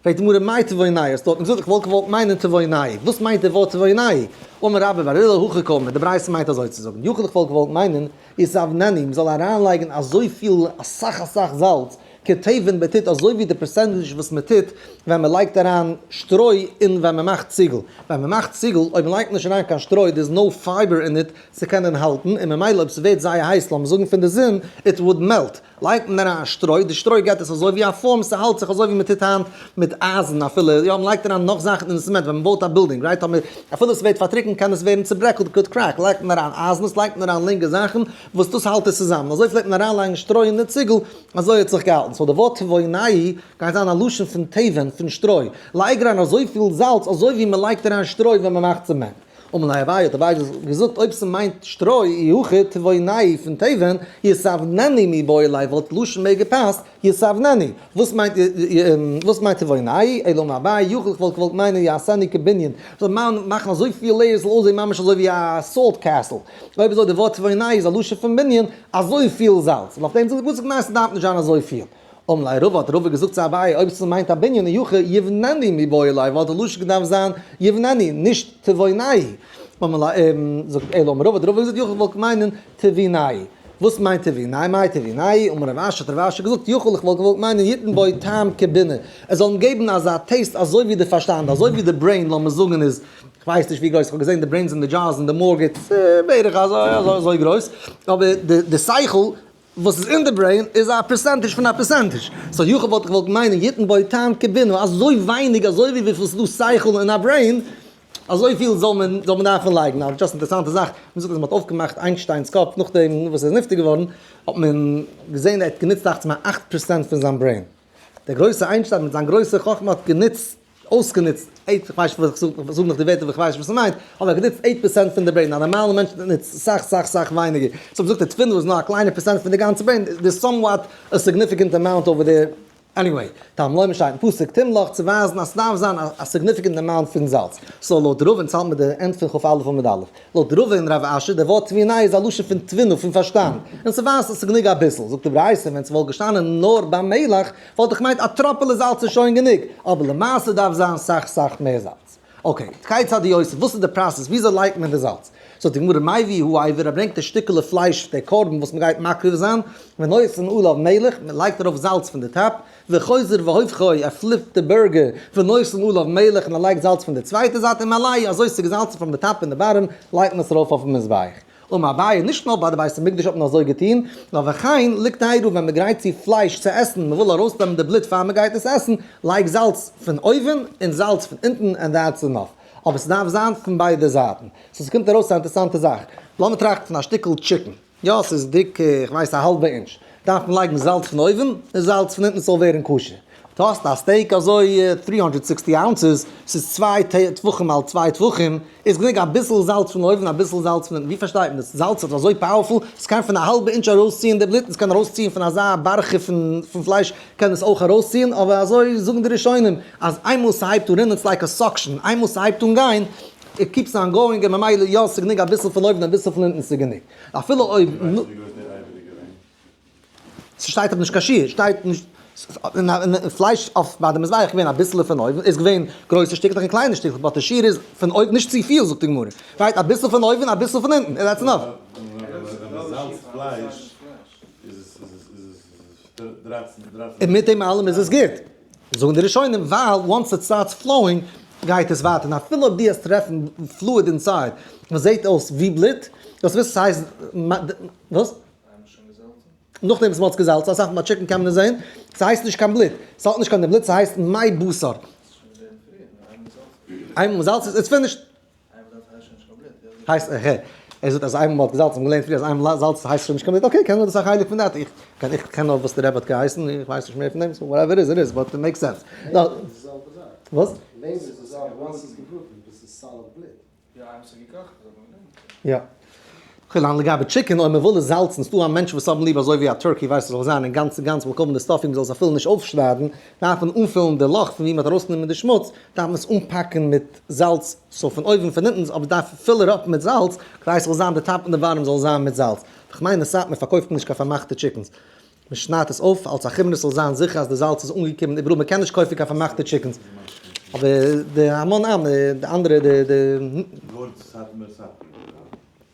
פרעגט די גמרא מאי תבונאי, האסט דארטן געזאגט איך וואלט געוואלט מיינען תבונאי, וואס מיינט די ווארט תבונאי? אמר רבה בר עולא הכי קאמר, די ברייתא מיינט אזוי צו זאגן, יכול איך וואלט געוואלט מיינען יסבננו, מ'זאל אריינלייגן אזויפיל אסאך אסאך זאלץ, כתבן בטיט אזוי ווי די percentage וואס מ'טוט ווען מ'לייגט אריין שטרוי אין ווען מ'מאכט ציגל, ווען מ'מאכט ציגל אויב מ'לייגט נישט אריין קיין שטרוי there is no fiber in it צו קענען האלטן, און ממילא אויב ס'ווערט זייער הייס לאמיר זאגן פון די זון, it would melt. לייגט מען אריין שטרוי, די שטרוי געט עס אזוי ווי א פארם, ס'האלט זיך אזוי ווי מ'טוט היינט מיט אייזן אפילו, יא מ'לייגט אריין נאך זאכן אין די צעמענט ווען מ'בויט א בילדינג, right, טאמער אפילו ס'ווערט פארטריקנט קען עס ווערן צוברעקלט, could crack, לייגט מען אריין אייזנס, לייגט מען אריין לענגער זאכן וואס דאס האלט עס צוזאמען, אזוי פלעגט מען אריינלייגן שטרוי אין די ציגל, אזוי האט זיך געהאלטן, so די ווארט תבונאי גייט זיין א לשון פון תבן, פון שטרוי, לייג אריין אזויפיל זאלץ אזוי ווי מ'לייגט אריין שטרוי ווען מ'מאכט צעמענט. אמר ליה אביי האט אביי געזאגט אויב ס'מיינט שטרוי אי הכי תבונאי פון תבן יסבננו מיבעי ליה וואלט לשון מער געפאסט יסבננו וואס מיינט וואס מיינט תבונאי אלא אמר אביי יכול איך וואלט געוואלט מיינען יעשנו כבנין זאל מען מאכן אזויפיל layers זאל אויסזען ממש אזוי ווי א salt castle אויב אזוי די ווארט תבונאי איז א לשון פון בנין אזויפיל זאלץ און אויף דעם זאגט די פסוק ניין ס'דארף נישט זיין אזויפיל. אמר ליה רבא האט רבא געזאגט צו אביי אויב ס'מיינט א בנין אי הכי יבננו מיבעי ליה וואלט די לשון געדארפט זיין יבננו נישט תבונאי. אמר ליה זאגט אלא אמר רבא האט רבא געזאגט יכול וואלט מיינען תבינאי. וואס מיינט תבינאי? מאי תבינאי? אמר רב אשי האט רב אשי געזאגט יכול איך וואלט געוואלט מיינען יתן בו טעם כבינה עס זאל אים געבן אזא taste אזוי ווי די פארשטאנד אזוי ווי די brain לאמיר זאגן איז כ'ווייס נישט ווי גרויס כ'האב געזען די brains אין די jars אין די morgue בערך אזוי אזוי גרויס אבער די שכל וואס איז אין די brain איז א percentage פון א percentage, so יכול וואלט איך געוואלט מיינען יתן בו טעם כבינה, אזוי ווייניג אזוי ווי וויפיל ס'איז דא שכל אין א brain, אזויפיל זאל מען זאל מען דארפן לייגן. נאו just אינטערעסאנטע זאך, מ'זאגט אז מ'האט אויפגעמאכט איינשטיינ'ס קאפ נאכדעם וואס ער איז נפטר געווארן, האט מען געזען ער האט גענוצט דאכט זיך מיר 8% פון זיין brain. דער גרויסער איינשטיין מיט זיין גרויסע חכמה האט גענוצט, אויסגענוצט, eight, איך ווייס נישט וואס איך זאג נאך די ווערטער איך ווייס נישט וואס ס'מיינט, אבער ער האט גענוצט 8% פון די brain, א נארמאלער מענטש נוצט סאך סאך סאך ווייניגער, so מ'זאגט די תבונה איז נאר א קליינע פערצענט פון די גאנצע brain, there is somewhat a significant amount over there, anyway, תלמוד לומר שטייט אין פסוק תמלח צו ווייזן אז ס'דארף זיין א significant amount פון זאלץ, so לויט רבא אונז האלט מיר די end פון כ"א עמוד א', לויט רבא און רב אשי, די ווארט תבונאי איז א לשון פון תבונה, פון פארשטאנד, און ס'ווייזט אז ס'איז גענוג אביסל. זאגט די ברייתא, ווען ס'וואלט געשטאנען נאר ביי מלח, וואלט איך געמיינט א טראפעלע זאלץ איז שוין גענוג, אבער למעשה דארף זיין סאך סאך מער זאלץ. okay, כיצד הוא עושה, וואס איז די process, וויאזוי לייגט מען די זאלץ? זאגט די גמרא, מביא האבר, ער ברענגט די שטיקעלע פלייש, די קרבן וואס מ'גייט מקריב זיין, ונותן עליו מלח, מ'לייגט ארויף זאלץ פון די top, וחוזר והופכו, ער flip ט די burger, ונותן עליו מלח און ער לייגט זאלץ פון די צווייטע זייט ומעלהו, אזוי ס'איז געזאלצן פון די top און די bottom, לייגט מען עס ארויף אויפן מזבח. אמר אביי, נישט נאר ביי די בית המקדש האט מען אזוי געטון, נאר וכן לקדירה ווען מ'גרייט צו פלייש צו עסן, מ'וויל ארויסנעמען די בלוט פאר מ'גייט עס עסן, לייג זאלץ פון אויבן און זאלץ פון אונטן and that's enough. אבער ס'דארף זיין פון ביידע זייטן. so ס'קומט ארויס א אינטערעסאנטע זאך. לאמיר טראכטן פון א שטיקל chicken. יא ס'איז דיק איך ווייס א האלבע אינטש, דארף מען לייגן זאלץ פון אויבן און זאלץ פון אונטן ס'זאל ווערן כשר. דו האסט א steak אזוי 360 ounces, ס'איז צוויי טפחים על צוויי טפחים, איז גענוג אביסל זאלץ פון אויבן אביסל זאלץ פון אונטן, ווי פארשטייט מען דאס? זאלץ איז אזוי powerful, ס'קען פון א האלבע אינטש ארויסציען די בלוט און ס'קען ארויסציען פון אזא בארכע פון פלייש קען עס אויך ארויסציען, אבער אזוי זאגן די ראשונים אז איינמאל ס'הייבט אן רינען it's like a suction, איינמאל ס'הייבט אן גיין, it keeps on going און ממילא יא ס'גענוג אביסל פון אויבן אביסל פון אונטן ס'גענוג אפילו אויב ס'שטייט אבער נישט קיין שיעור שטייט נישט אין פלייש אויף ביי די מזבח איז געווען אביסעלע פון אויבן איז געווען גרויסע שטיקלעך און קליינע שטיקלעך but די שיעור איז פון אויבן נישט צופיל זאגט די גמרא right אביסל פון אויבן אביסל פון אונטן that's enough. און מיט דעם אלעם איז עס גוט. זאגן די ראשונים ווייל once it starts flowing גייט עס ווייטער און אפילו אויב דו וועסט טרעפן fluid inside וואס זעט אויס ווי בלוט זאלסטו וויסן ס'הייסט וואס? נאכדעם וואס מ'האט עס געזאלצן אסאך מאל ביי chicken קען מען עס זען ס'הייסט נישט קיין בלוט ס'האט נישט קיין בלוט ס'הייסט מי בשר. איינמאל מ'זאלצט עס it's finished. הייסט ע ה. ער זאגט אז איינמאל מ'האט געזאלצן, מ'האט געלערנט פריער אז איינמאל זאלץ הייסט שוין נישט קיין בלוט, okay, קען זיין דאס איז א חלק פון דעת, איך קען איך קען נאר וואס די רבי האט געהייסן, איך ווייס נישט מער פון דעם, so whatever it is it is, but it makes sense. לעבער איז די זעלבע זאך. וואס? לעבער איז די זעלבע, once ס'איז געבראטן, דאס איז solid בלוט. יא, איינמאל ס'איז געקאכט איז אבער נישט. יא. כ'וויל לגבי chicken, אויב מ'וויל עס זאלצן, ס'דא א מענטש וואס האבן ליב אזוי ווי א turkey ווייסט עס זאל זיין אינגאנצן גאנץ מ'זאל האבן די stuffing מ'זאל עס אפילו נישט אויפשניידן, דארף מען אנפילן די לאך פון ווי מ'האט ארויסגענומען די שמוץ, דארף מען עס אנפאקן מיט זאלץ, so פון אויבן פון אונטן, אבער דארף fill it up מיט זאלץ, כדי עס זאל זיין די top און די bottom זאל זיין מיט זאלץ. כ'מיין אין סאטמאר פארקויפט מען נישט קיין פארמאכטע chickens. מ'שניידט עס אויף אלס א חומרא ס'זאל זיין זיכער אז די זאלץ איז אנגעקומען איבעראל, מ'קען נישט קויפן קיין פארמאכטע chickens. אבער די המון עם, די אנדערע די די. נאר סאטמאר סאטמאר.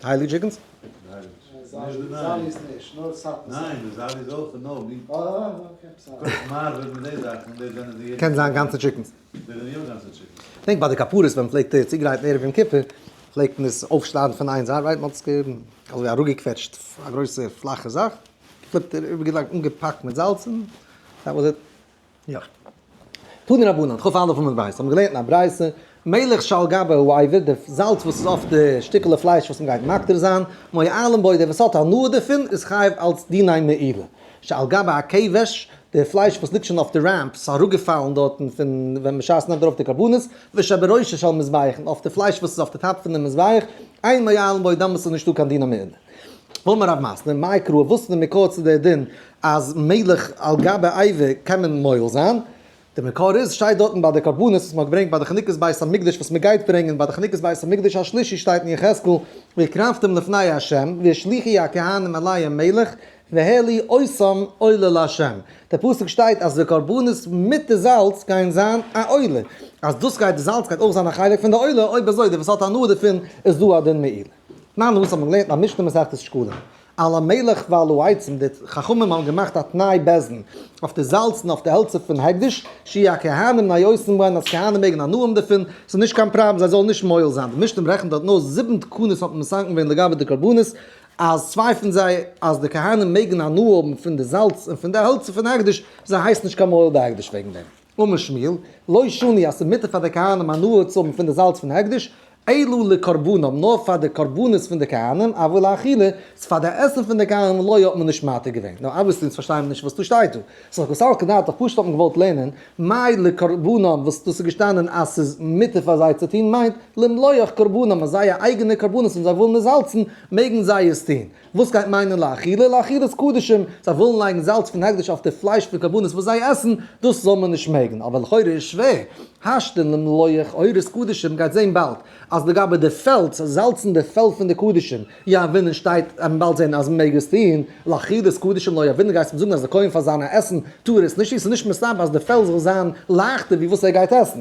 די הייליגע chickens? די הייליגע chickens. די זאליס נישט, נאר סאטמאר. ניין, די זאליס אויך, נאר די. אה, okay, בסדר. קויפט מערב מיט די זאכן, די זענען די. קען זיין גאנצע chickens. די זענען יא גאנצע chickens. כ'דענק ביי די כפרות ווען מ'פלעגט צוגרייטן ערב יום כיפור, פלעגט מען עס אויפשניידן פון איין זייט, right? מ'האט עס אזוי אראפגעקוועטשט א גרויסע פלאכע זאך, געפליפט איבערגעלייגט אנגעפאקט מיט זאלץ און that was it. יא. תנו רבנן, כ"א עמוד ב', האבן געלערנט אין א ברייתא, מלח שעל גבי האבר, די זאלץ וואס איז אויף די שטיקעלע פלייש וואס מ'גייט מקטיר זיין, מועלין בו, דער וואס האט הנאה דערפון איז חייב אלץ דיני מעילה. שעל גבי הכבש, די פלייש וואס ליגט שוין אויף די ramp, ס'איז אראפגעפאלן דארטן פון ווען בשעת מ'נעמט ארויף די קרבנות, ושבראשו של מזבח, און אויף די פלייש וואס איז אויף די top פון די מזבח, אין מועלין בו, דאמאלס איז נישטא קיין דיני מעילה. ואמר רב מתנה, מאי קרא, וואס איז די מקור צו די דין אז מלח על גבי אבר קען מען מועל זיין? די מקור איז, שטייט דארטן ביי די קרבנות וואס מ'האט געברענגט ביי די חנוכת בית המקדש וואס מ'גייט ברענגען ביי די חנוכת בית המקדש השלישי שטייט אין יחזקאל והקרבתם לפני ה' והשליכו הכהנים עליהם מלח והעלו אותם עולה לה'. די פסוק שטייט אז די קרבנות מיט די זאלץ גייען זיין א עולה, אז דאס גייט די זאלץ גייט אויך זיין א חלק פון די עולה, אויב אזוי דער וואס האט הנאה דערפון איז דא א דין מעילה. תנן וואס האט מען געלערנט אין א משנה מסכת שקלים, על המלח ועל העצים, די חכמים האבן געמאכט א תנאי בית דין אויף די זאלץ און אויף די העלצער פון הקדש, שיהו הכהנים נאותים בהן אז כהנים מעגן הנאה האבן דערפון, ס'איז נישט קיין פראבלעם זיי זאלן נישט מועל זיין, די משנה רעכנט דארט נאר זיבן תקנות האט מען מתקן געווען לגבי די קרבנות, אז צוויי פון זיי אז די כהנים מעגן הנאה האבן פון די זאלץ און פון די העלצער פון הקדש, זיי הייסן נישט קיין מועל בהקדש וועגן דעם. אמר שמואל, לא שנו אז ס'איז מותר פאר די כהנים הנאה צו האבן פון די זאלץ פון הקדש, אלא לקרבנם, נאר פאר די קרבנות פון די כהנים, אבל לאכילה, ס'איז פאר די עסן פון די כהנים לא האט מען נישט מתיר געווען. נו obviously אונז פארשטייען מיר נישט וואס דא שטייט דא. ס'איז דאך סלקא דעתך, פשוט האט מען געוואלט לערנען, מאי לקרבנם וואס דאס איז געשטאנען אז ס'איז מותר פאר זיי צו טון מיינט למלוח קרבנם אז זייער אייגענע קרבנות און זיי ווילן עס זאלצן מעגן זיי עס טון. וואס גייט מיינען לאכילה? לאכילת קדשים, זיי ווילן לייגן זאלץ פון הקדש אויף די פלייש פון קרבנות וואס זיי עסן, דאס זאל מען נישט מעגן. אבער לכאורה איז שווער, השתא למלוח עורות קדשים מ'גייט זען באלד אז לגבי די פעל, צו זאלצן די פעל פון די קדשים, יהבינן שטייט אז מ'באלד זען אז מ'מעג עס טון, לאכילת קדשים לא יהבינן גייסט אים זאגן אז די כהן פאר זיינע עסן טאר עס נישט טון, ס'איז נישט מסתבר אז די פעל זאל זיין לייכטער ווי וואס ער גייט עסן.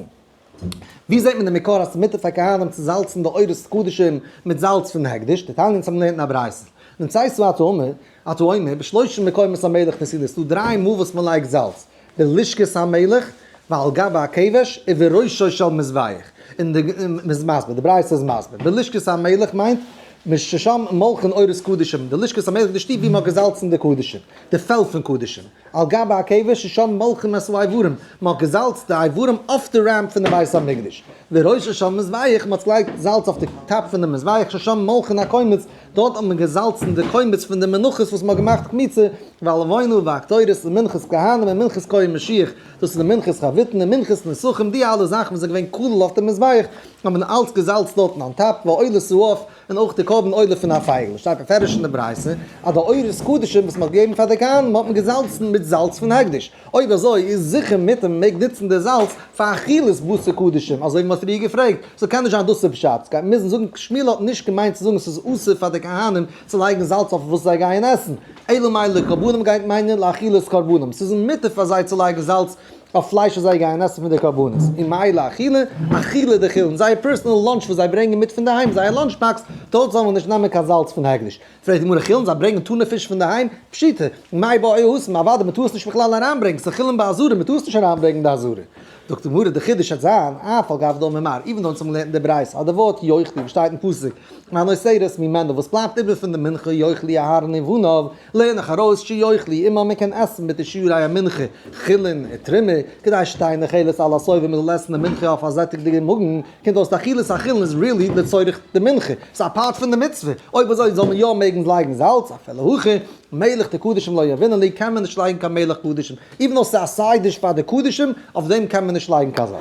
ווי זעט מען די מקור אז ס'איז מותר פאר כהנים צו זאלצן די עורות קדשים מיט זאלץ פון הקדש? דתניא אונז האבן געלערנט אין א ברייתא. נמצאת אתה אומר, אתה אומר, בשלושה מקומות המלח נתונה, ס'דא דריי מאל וואס מ'לייגט זאלץ, בלשכת המלך, ועל גבי הכבש, ובראשו של מזבח. און די מ'איז מסביר, די ברייתא איז מסביר, בלשכת המלך מיינט מששם מולחין עורות קדשים, די לשכת המלך די שטוב ווי מ'האט געזאלצן די קדשים, די פעל פון קדשים. על גבי הכבש ששם מולחין את האיברים, מען האט געזאלצט די איברים אויף די ramp פון די בית המקדש, וראשו של מזבח, מען האט געלייגט זאלץ אויף די top פון די מזבח, ששם מולחין הקומץ, דארט האט מען געזאלצן די קומץ פון די מנחות וואס מען האט געמאכט קמיצה, והלבונה והקטורת ומנחת כהנים ומנחת כהן משיח, דאס איז די מנחת חביתין און מנחת נסכים, די אלע זאכן וואס איז געווען כלול אויף די מזבח, האט מען אלץ געזאלצט דארטן on top, ועולת העוף, און אויך די קרבן עולה פון א פייגל, שטייט בפירוש אין די ברייתא אז די עורות קדשים וואס מען האט געגעבן פאר די כהנים האט מען געזאלצן מיט זאלץ פון הקדש, אויב אזוי איז זיכער מותר מען מעג נוצן די זאלץ פאר אכילת בשר קדשים, אזוי ווי מען האט פריער געפרעגט, so קען נישט זיין דאס איז פשט, ס'גייט מוזן זאגן שמואל האט נישט געמיינט צו זאגן ס'איז אסור פאר די כהנים צו לייגן זאלץ אויף וואס זיי גייען עסן, אלא מאי לקרבנם גייט מיינען לאכילת קרבנם, ס'איז מותר פאר זיי צו לייגן זאלץ אויף פלייש וואס זיי גייען עסן פון די קרבנות, און מאי לאכילה, אכילה דחולין, זייער personal lunch וואס זיי ברענגען מיט פון די היים, זייער lunch box, דארט זאל מען נישט נעמען קיין זאלץ פון הקדש. פרעגט די גמרא חולין, זיי ברענגען טונא פיש פון די היים? פשיטא, מאי בעי התם, אוודאי מען טאר עס נישט בכלל אריינברענגען, ס'איז חולין בעזרה, מען טאר עס נישט אריינברענגען אין די עזרה. זאגט די גמרא, די חידוש וועט זיין, אף על גב דאמר מר, even though אונז האבן געלערנט אין די ברייתא אז די ווארט יאכלו וואס שטייט אין פסוק, והנותרת ממנה, וואס בלייבט איבער פון די מנחה יאכלו אהרן ובניו, לערן איך ארויס שיאכלו עמה מען קען עסן מיט די שיעורי המנחה, חולין, תרומה. כדי שתהא נאכלת על השובע מען זאל עסן די מנחה אויף א זעטיגדיגע מאגן, קומט אויס די אכילת החולין איז really לצורך די מנחה, ס'איז א part פון די מצוה, אויב אזוי זאל מען יא מעגן לייגן זאלץ, אפילו הכי, מלח דקדשים לא יהבינן להו קען מען נישט לייגן קיין מלח קדשים, even though ס'איז א side dish פאר די קדשים, אויף דעם קען מען נישט לייגן קיין זאלץ.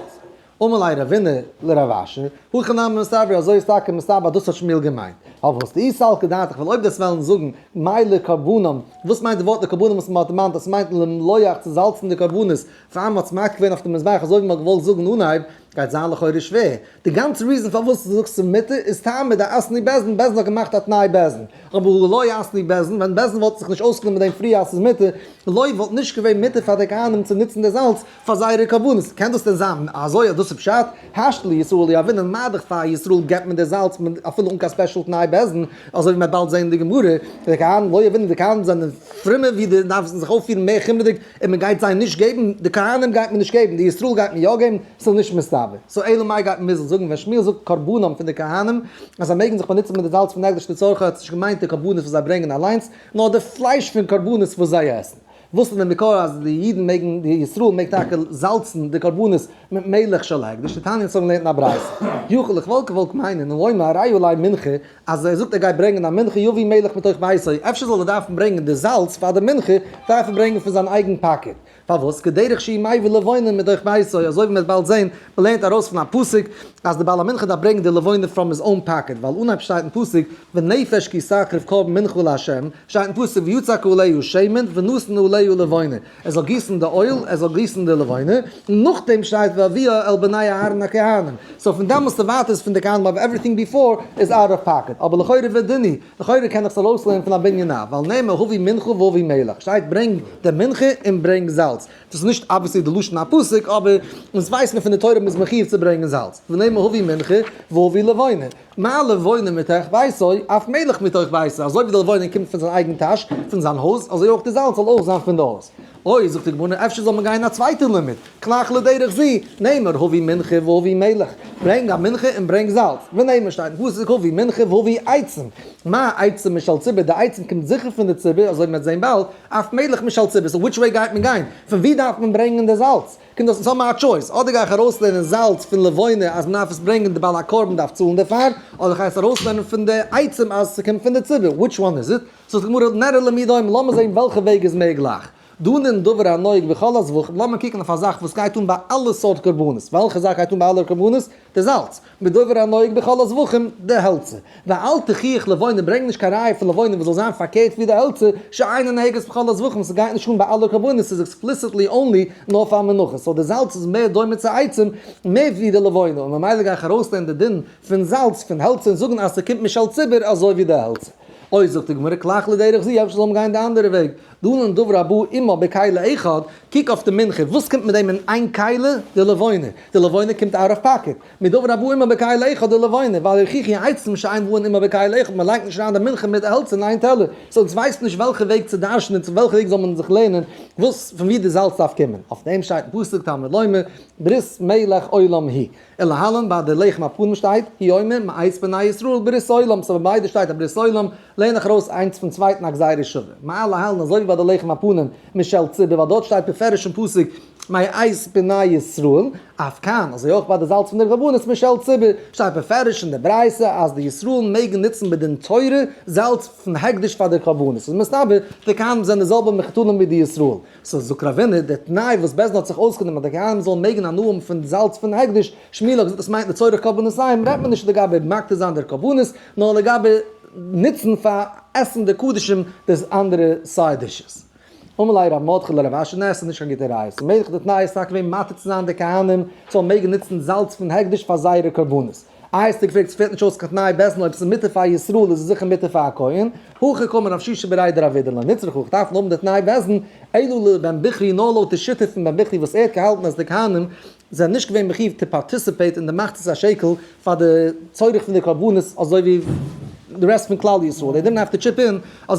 אמר ליה רבינא לרב אשי, הכי נמי מסתברא אזוי איז טאקע מסתבר אז דאס האט שמואל געמיינט. אבער וואס דאי סלקא דעתך ווייל אויב דאס וועלן זאגן מאי לקרבנם, וואס מיינט די ווארט לקרבנם וואס מען האט דערמאנט אז ס'מיינט למלוח צו זאלצן די קרבנות פאר מען האט עס מקריב געווען אויף די מזבח אזוי ווי מען האט געוואלט זאגן אנהייב, גייט זיין לכאורה שווער. די גאנצע reason פארוואס דו זאגסט ס'איז מותר איז טעמא דאתני בית דין, בית דין האט געמאכט א תנאי בית דין. אבער הא לא אתני בית דין, ווען בית דין וואלט זיך נישט אויסגענומען מיט דעם פריער אז ס'איז מותר, לא וואלט נישט געווען מותר פאר די כהנים צו נוצן די זאלץ פאר זייערע קרבנות. קען דאס דען זיין אזוי אז דאס איז פשט? השתא לישראל יהבינן מה דאך פאר ישראל געבט מען די זאלץ אפילו אן קיין special תנאי בית דין, אזוי ווי מ'וועט באלד זען אין די גמרא, די כהנים לא יהבינן, די כהנים זענען פרומער ווי די דארפן זיך אויפפירן מער חומרה'דיג און מען גייט זיי נישט געבן, די כהנים גייט מען נישט געבן, די ישראל גייט מען יא געבן, ס'איז נישט מסתבר. so אלא מאי גייט מען מוזן זאגן ווען שמואל זאגט קרבנם פון די כהנים אז זיי מעגן זיך באנוצן מיט די זאלץ פון הקדש לצרכו האט עס נישט געמיינט די קרבנות וואס זיי ברענגען אליינס, נאר די פלייש פון קרבנות וואס זיי עסן. וואס איז די מקור אז די אידן מעגן, די ישראל מעג טאקע זאלצן די קרבנות מיט מלח של הקדש? דתניא אונז האבן געלערנט אין א ברייתא. יכול איך וואלט געוואלט מיינען האומר הרי עלי מנחה אז ער זאגט ער גייט ברענגען א מנחה יביא מלח מתוך ביתו, אפשר זאל ער דארפן ברענגען די זאלץ פאר די מנחה, דארף ער ברענגען פון זיין אייגן pocket. פארוואס? כדרך שהוא מביא לבונה מתוך ביתו, אזוי ווי מ'וועט באלד זען, מ'לערנט ארויס פון א פסוק אז די בעל המנחה דארף ברענגען די לבונה from his own pocket, ווייל אנהייב שטייט אין פסוק ונפש כי תקריב קרבן מנחה לה', שטייט אין פסוק ויצק עליה שמן ונתן עליה לבונה, ער זאל גיסן די oil, ער זאל גיסן די לבונה, און נאכדעם שטייט והביאה אל בני אהרן הכהנים, so פון דעמאלסט און ווייטער איז פון די כהנים אבער everything before איז out of pocket, אבער לכאורה ודין הוא, לכאורה קען איך עס ארויסלערנען פון א בנין אב, ווייל נאמר הביא מנחה והביא מלח, שטייט ברענג די מנחה און ברענג זאלץ, דאס איז נישט obviously די לשון הפסוק אבער אונז ווייסן מיר פון די תורה מ'איז מחיוב צו ברענגען זאלץ, ונאמר הביא מנחה והביא לבונה, מה לבונה מתוך ביתו, אף מלח מתוך ביתו, אזוי ווי די לבונה קומט פון זיין אייגן טאש, פון זיין הויז, אזוי אויך די זאלץ זאל אויך זיין פון די הויז. אוי, זאגט די גמרא, אפשר זאל מען גיין א צווייטע לימוד, כלך לדרך זו, נאמר הביא מנחה והביא מלח, ברענג א מנחה און ברענג זאלץ, ונאמר שטייט אין פסוק הביא מנחה והביא עצים, מה עצים משל ציבור, די עצים קומט זיכער פון די ציבור, אזוי ווי מ'וועט זען באלד, אף מלח משל ציבור, so which way גייט מען גיין? פון ווי דארף מען ברענגען די זאלץ? קומט אויס אונז האבן א choice, אדער גיי איך ארויסלערנען זאלץ פון לבונה אז מ'דארף עס ברענגען די בעל הקרבן דארף צאלן דערפאר, אדער איך גיי עס ארויסלערנען פון די עצים אז ס'קומט פון די ציבור, which one is it? זאגט די גמרא נראה למי דומה, לאמיר זען וועלכע וועג איז מער גלייך. דנין דבר הנוהג בכל הזבחים, לאמיר קוקן אויף א זאך וואס גייט אן ביי אלע סארט קרבנות, וועלכע זאך גייט אן ביי אלע קרבנות? די זאלץ. מדבר הנוהג בכל הזבחים, די העלצער. ואל תוכיח לבונה, ברענג נישט קיין ראיה פון לבונה וואס זאל זיין פארקערט ווי די העלצער, שאינה נוהגת בכל הזבחים, ס'גייט נישט אן ביי אלע קרבנות, ס'איז explicitly only נאר פאר מנחות, so די זאלץ איז מער דומה צו עצים, מער ווי די לבונה, און ממילא גיי איך ארויסלערנען די דין פון זאלץ פון העלצער און זאגן אז ס'קומט משל ציבור אזוי ווי די העלצער. אוי זאגט די גמרא כלך לדרך זו, אפשר זאל מען גיין די אנדערע וועג, דנין דבר הבא עמה בכלי אחד, קוק אויף די מנחה, וואס קומט מיט דעם אין איין כלי? די לבונה, די לבונה קומט out of pocket, מדבר הבא עמה בכלי אחד די לבונה, ואל יוכיחו עצים שאין באין עמה בכלי אחד, מען לייגט נישט אריין די מנחה מיט די העלצער אין איין טעלער, so אונז ווייסן נישט וועלכע וועג צו דרש'נען, צו וועלכע וועג זאל מען זיך לערנען, וואס פון ווי די זאלץ דארף קומען, אויף דעם שטייט אין פסוק תלמוד לומר, ברית מלח עולם היא. און להלן ביי די לחם הפנים שטייט, הוא אומר מאת בני ישראל ברית עולם, so ביי ביידע שטייט א ברית עולם, לערן איך ארויס איינס פון צווייטן א גזירה שווה. מה להלן אזוי ווי ביי די לחם הפנים משל ציבור ווייל דארט שטייט בפירוש אין פסוק מאת בני ישראל, אף כאן אזוי אויך ביי די זאלץ פון די קרבנות משל ציבור שטייט בפירוש אין די ברייתא אז די ישראל מעגן נוצן בדין תורה זאלץ פון הקדש פאר די קרבנות, איז מסתבר די כהנים זענען די זעלבע מחותנים ווי די ישראל. so זאגט רבינא, דער תנאי וואס בית דין האט זיך אויסגענומען אז די כהנים זאלן מעגן הנאה האבן פון זאלץ פון הקדש, שמואל האט געזאגט עס מיינט לצורך קרבנותיהם, רעדט מען נישט לגבי מקטיר זיין דער קרבנות, נאר לגבי נוצן פאר עסן די קדשים די אנדערע side dishes. אמר ליה רב מרדכי לרב אשי, נע עס איז נישט קיין גוטע ראיה, ס'איז מעגליך די תנאי איז טאקע געווען מתיר צו זיין די כהנים זאלן מעגן נוצן זאלץ פון הקדש פאר זייערע קרבנות. איי האסטו געפרעגט ס'פעלט נישט אויס קיין תנאי בית דין אויב ס'איז מותר פאר ישראל איז עס זיכער מותר פאר א כהן, הכי קאמר רב שישא בריה דרב אידי לא נצרכא איך דארף נאר האבן די תנאי בית דין אלא לבן בכרי נאר לויט די שיטה פון בן בכרי וואס ער האט געהאלטן אז די כהנים זענען נישט געווען מחיוב to participate אין די מחצית השקל פאר די צורך פון די קרבנות אזוי ווי די rest פון כלל ישראל, they didn't have to chip in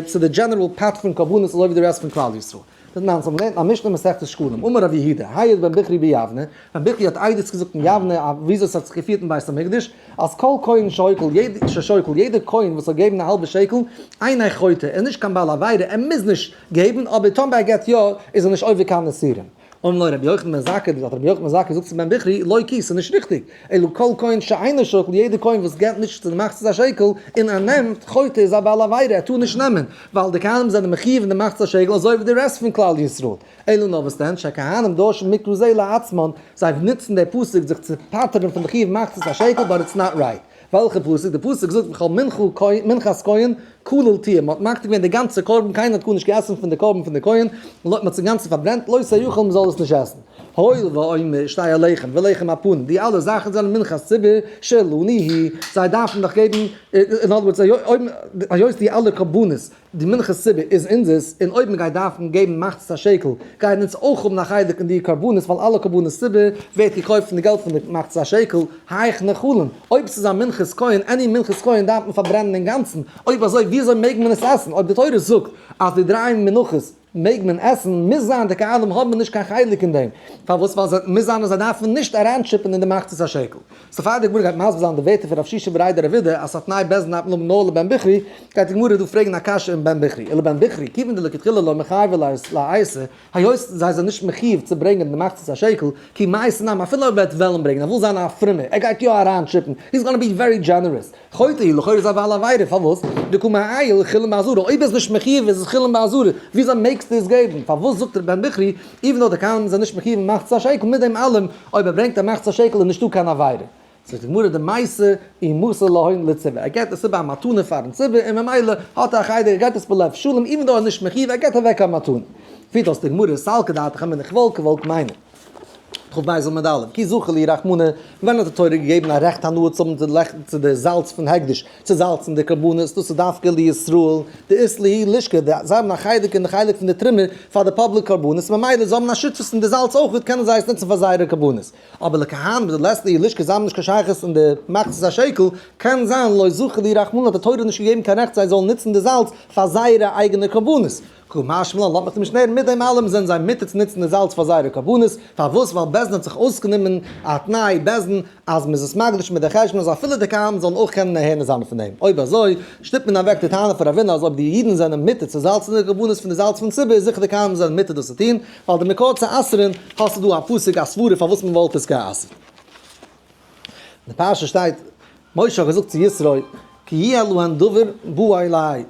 צו די general pot פון קרבנות אזוי ווי די rest פון כלל ישראל. תנן, ס'האט מען געלערנט א משנה מסכת שקלים, אמר רב יהודה, העיד בן בכרי ביבנה, בן בכרי האט עדות געזאגט אין יבנה וויאזוי ס'האט זיך געפירט אין בית המקדש, אז כל כהן שוקל, ששוקל, יעדער כהן וואס האט געגעבן א האלבע שקל, אינו חוטא, ער איז נישט קיין בעל עבירה, ער מוז נישט געבן, אבער טאמער ער געבט יא, איז ער נישט עובר קיין איסורים. אמר לו רבי יוחנן בן זכאי, האט רבי יוחנן בן זכאי געזאגט צו בן בכרי, לא כי, ס'איז נישט ריכטיג, אלא כל כהן שאינו שוקל, יעדער כהן וואס געבט נישט צו די מחצית השקל, און ער נעמט, חוטא איז א בעל עבירה, ער טאר נישט נעמען, ווייל די כהנים זענען מחיוב אין די מחצית השקל אזוי ווי די rest פון כלל ישראל. אלא נאר וואס דען, שהכהנים דורשין מקרא זה לעצמן, זיי נוצן די פסוק זיך צו פטר'ן פון די חיוב מחצית השקל, but it's not right. וועלכע פסוק? די פסוק זאגט וכל מנחה מנחת כהן כליל תהיה, מען האט מקטיר געווען די גאנצע קרבן, קיינער האט גארנישט געעסן פון די קרבן פון די כהן, מען האט עס אינגאנצן פארברענט, לא תאכל מען זאל עס נישט עסן. הואיל ואומר שתי הלחם ולחם הפנים, די אלע זאכן זענען מנחת ציבור שלנו היא, זיי דארפן דאך געבן, אין other words, היות די אלע קרבנות די מנחת ציבור איז אונזערס, און אויב מען גייט דארפן געבן מחצית השקל, גייען אונז אויך האבן א חלק אין די קרבנות, ווייל אלע קרבנות ציבור ווערט געקויפט פון די געלט פון די מחצית השקל, היאך נאכלין, אויב ס'איז א מנחת כהן, any מנחת כהן דארף מען פארברענען אינגאנצן, אויב אזוי וויאזוי מעג מען עס עסן, אויב די תורה זאגט אז די דריי מנחות מעג מען עסן, מוז זיין די כהנים האבן נישט קיין חלק אין דעם, פארוואס? ווייל זיי מוז זיין אז זיי דארפן נישט אריינטשיפען אין די מחצית השקל. so פאר די גמרא גייט מסביר זיין די ווערטער פון רב שישא בריה דרב אידי אז ס'א תנאי בית דין דארף מען האבן נאר לבן בכרי, גייט די גמרא דא פרעגן א קשיא אין בן בכרי, ולבן בכרי, כיוון דלכתחילה לא מיחייבי לאייתי, היות זיי זענען נישט מחיוב צו ברענגען די מחצית השקל, כי מייתי נמי, אפילו אויב ער וועט וועלן ברענגען, ער וויל זיין א פרומער, ער גייט יא אריינטשיפן, he's gonna be very generous, חוטא הוא, לכאורה איז א בעל עבירה, פארוואס? דקא מעייל חולין בעזרה, אויב איז נישט מחיוב איז עס חולין בעזרה, וויאזוי מעגסטו עס געבן? פארוואס זאגט ר' בן בכרי, even though די כהנים זענען נישט מחיוב אין מחצית השקל, מיט דעם אלעם, אויב ער ברענגט א מחצית השקל איז נישטא קיין עבירה. זאגט די גמרא דמייתי ומסר להון לציבור, ער געבט עס איבער א מתנה פארן ציבור און ממילא האט ער א חלק, ער געבט עס בלב שלם, even though ער איז נישט מחיוב, ער געבט אוועק א מתנה. פירט אויס די גמרא, סלקא דעתך אמינא כוואלק כוואלק מיינען. כ"ב עמוד א', כי זכה לי רחמנא, ווען האט די תורה געגעבן א רעכט הנאה צו האבן צו לעכטן צו די זאלץ פון הקדש, צו זאלצן די קרבנות, דאס איז דווקא לישראל, דאית להו לישכא, זיי האבן א חלק אין די חלק פון די תרומה פאר די public קרבנות, ממילא זיי האבן א שותפות אין די זאלץ אויך, קענען זיי עס נוצן פאר זייערע קרבנות. אבער לכהנים דלית להו לישכא, זיי האבן נישט קיין שייכות אין די מחצית השקל, קען זיין לא זכה להו רחמנא האט די תורה נישט געגעבן קיין רעכט זיי זאלן נוצן די זאלץ פאר זייערע אייגענע קרבנות. קא משמע לן, לאזט מיך נישט נער'ן, מיט דעם אלעם זענען זיי מותר צו נוצן די זאלץ פאר זייערע קרבנות, פארוואס? ווייל בית דין האט זיך אויסגענומען א תנאי בית דין אז מ'איז עס מקדיש מיט די חשבון אז אפילו די כהנים זאלן אויך קענען נהנה זיין פון דעם, אויב אזוי שטופט מען אוועק די טענה פון רבינא אז אויב די אידן זענען מותר צו זאלצן די קרבנות פון די זאלץ פון ציבור איז זיכער די כהנים זענען מותר דאס צו טון, ווייל די מקור צו אסר'ן האסטו דא א פסוק א סברה פארוואס מ'וואלט עס גע'אסר'ט. אין די פרשה שטייט, משה האט געזאגט צו יתרו, כי יהיה להן דבר בא אלי,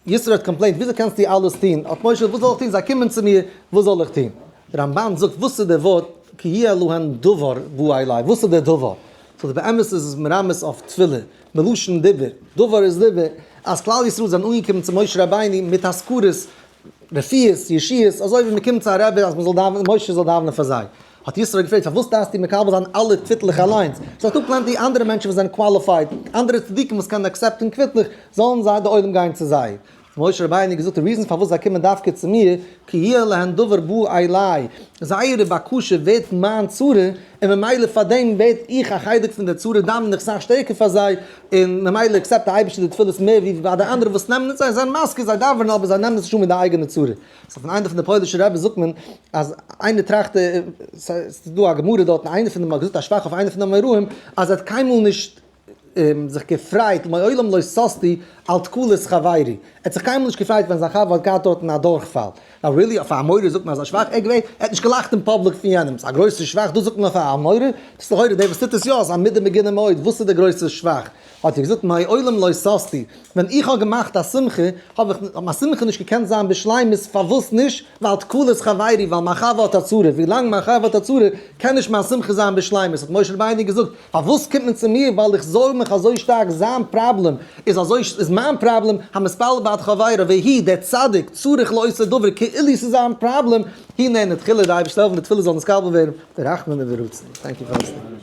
יתרו האט complained, וויאזוי קענסטו אלעס טון? האט משה, וואס זאל איך טון? זיי קומען צו מיר, וואס זאל איך טון? דער רמב"ן זאגט, וואס איז דער ווארט כי יהיה להן דבר בא אלי? וואס איז דער דבר? so די באמת איז עס מרמז אויף תפילה, מלשון דיבור, דבר איז דיבור, אז כלל ישראל זענען אנגעקומען צו משה רבינו מיט הזכרות, רפואות, ישועות, אזוי ווי מען קומט צו א רבי אז מען זאל דאווענען, משה זאל דאווענען פאר זיי. האט יתרו געפרעגט, פארוואס דארפסטו מקבל זיין אלע קוויטלעך אליינס? ס'איז דאך דא plenty אנדערע מענטשן וואס זענען qualified, אנדערע צדיקים וואס קענען accept ן קוויטלעך, זאלן זיי די עולם גיין צו זיי. האט משה רבינו געזאגט, די reason פארוואס זיי קומען דווקא צו מיר, כי יהיה להן דבר בא אלי, זייערע בקשה ווערט מיין צרה, און ממילא פאר דעם ווערט איך א חלק פון די צרה, דאווען איך סאך שטערקער פאר זיי, און ממילא accept די אייבערשטער די תפילות מער ווי ביי די אנדערע וואס נעמען עס, זיי זענען מסכים, זיי דאווענען אבער זיי נעמען עס נישט אן מיט די אייגענע צרה. so פון איינער פון די פוילישע רבי'ס זאגט מען אז איינער טראכט, ס'איז דא א גמרא דארט און איינער פון די האט געזאגט א שבח אויף איינער פון די אמוראים אז ער האט קיינמאל נישט זיך געפרייט מעולם לא ששתי על תקלת חברי, ער האט זיך קיינמאל נישט געפרייט ווען זיין חבר האט געהאט דארטן א דורכפאל, now really אויף א אמורא זאגט מען אזא שבח? ער האט נישט געלאכט אין public פון יענעם, ס'איז א גרויסע שבח, דאס זאגט מען אויף א אמורא? דאס איז לכאורה דער וואס טוט עס יא איז א מידה מגונה מאוד, וואס איז דער גרויסער שבח? האט ער געזאגט מעולם לא ששתי, ווען איך האב געמאכט א שמחה, האב איך, האט מיין שמחה נישט געקענט זיין בשלימות, פארוואס נישט? ווייל תקלת חברי, ווייל מיין חבר האט א צרה, ווי לאנג מיין חבר האט א צרה, קען נישט מיין שמחה זיין בשלימות, האט משה רבינו געזאגט, פארוואס קומט מען צו מיר, ווייל איך זארג מיך אזוי שטארק, זיין פראבלעם איז אזוי, איז מיין פראבלעם, המתפלל בעד חברו, והוא, דער צדיק, צריך לאותו דבר, כאילו ס'איז זיין פראבלעם, הנה נתחילה, די אייבערשטער העלפן די תפילה זאל נתקבל ווערן, ברחמים וברצון. thank you for listening.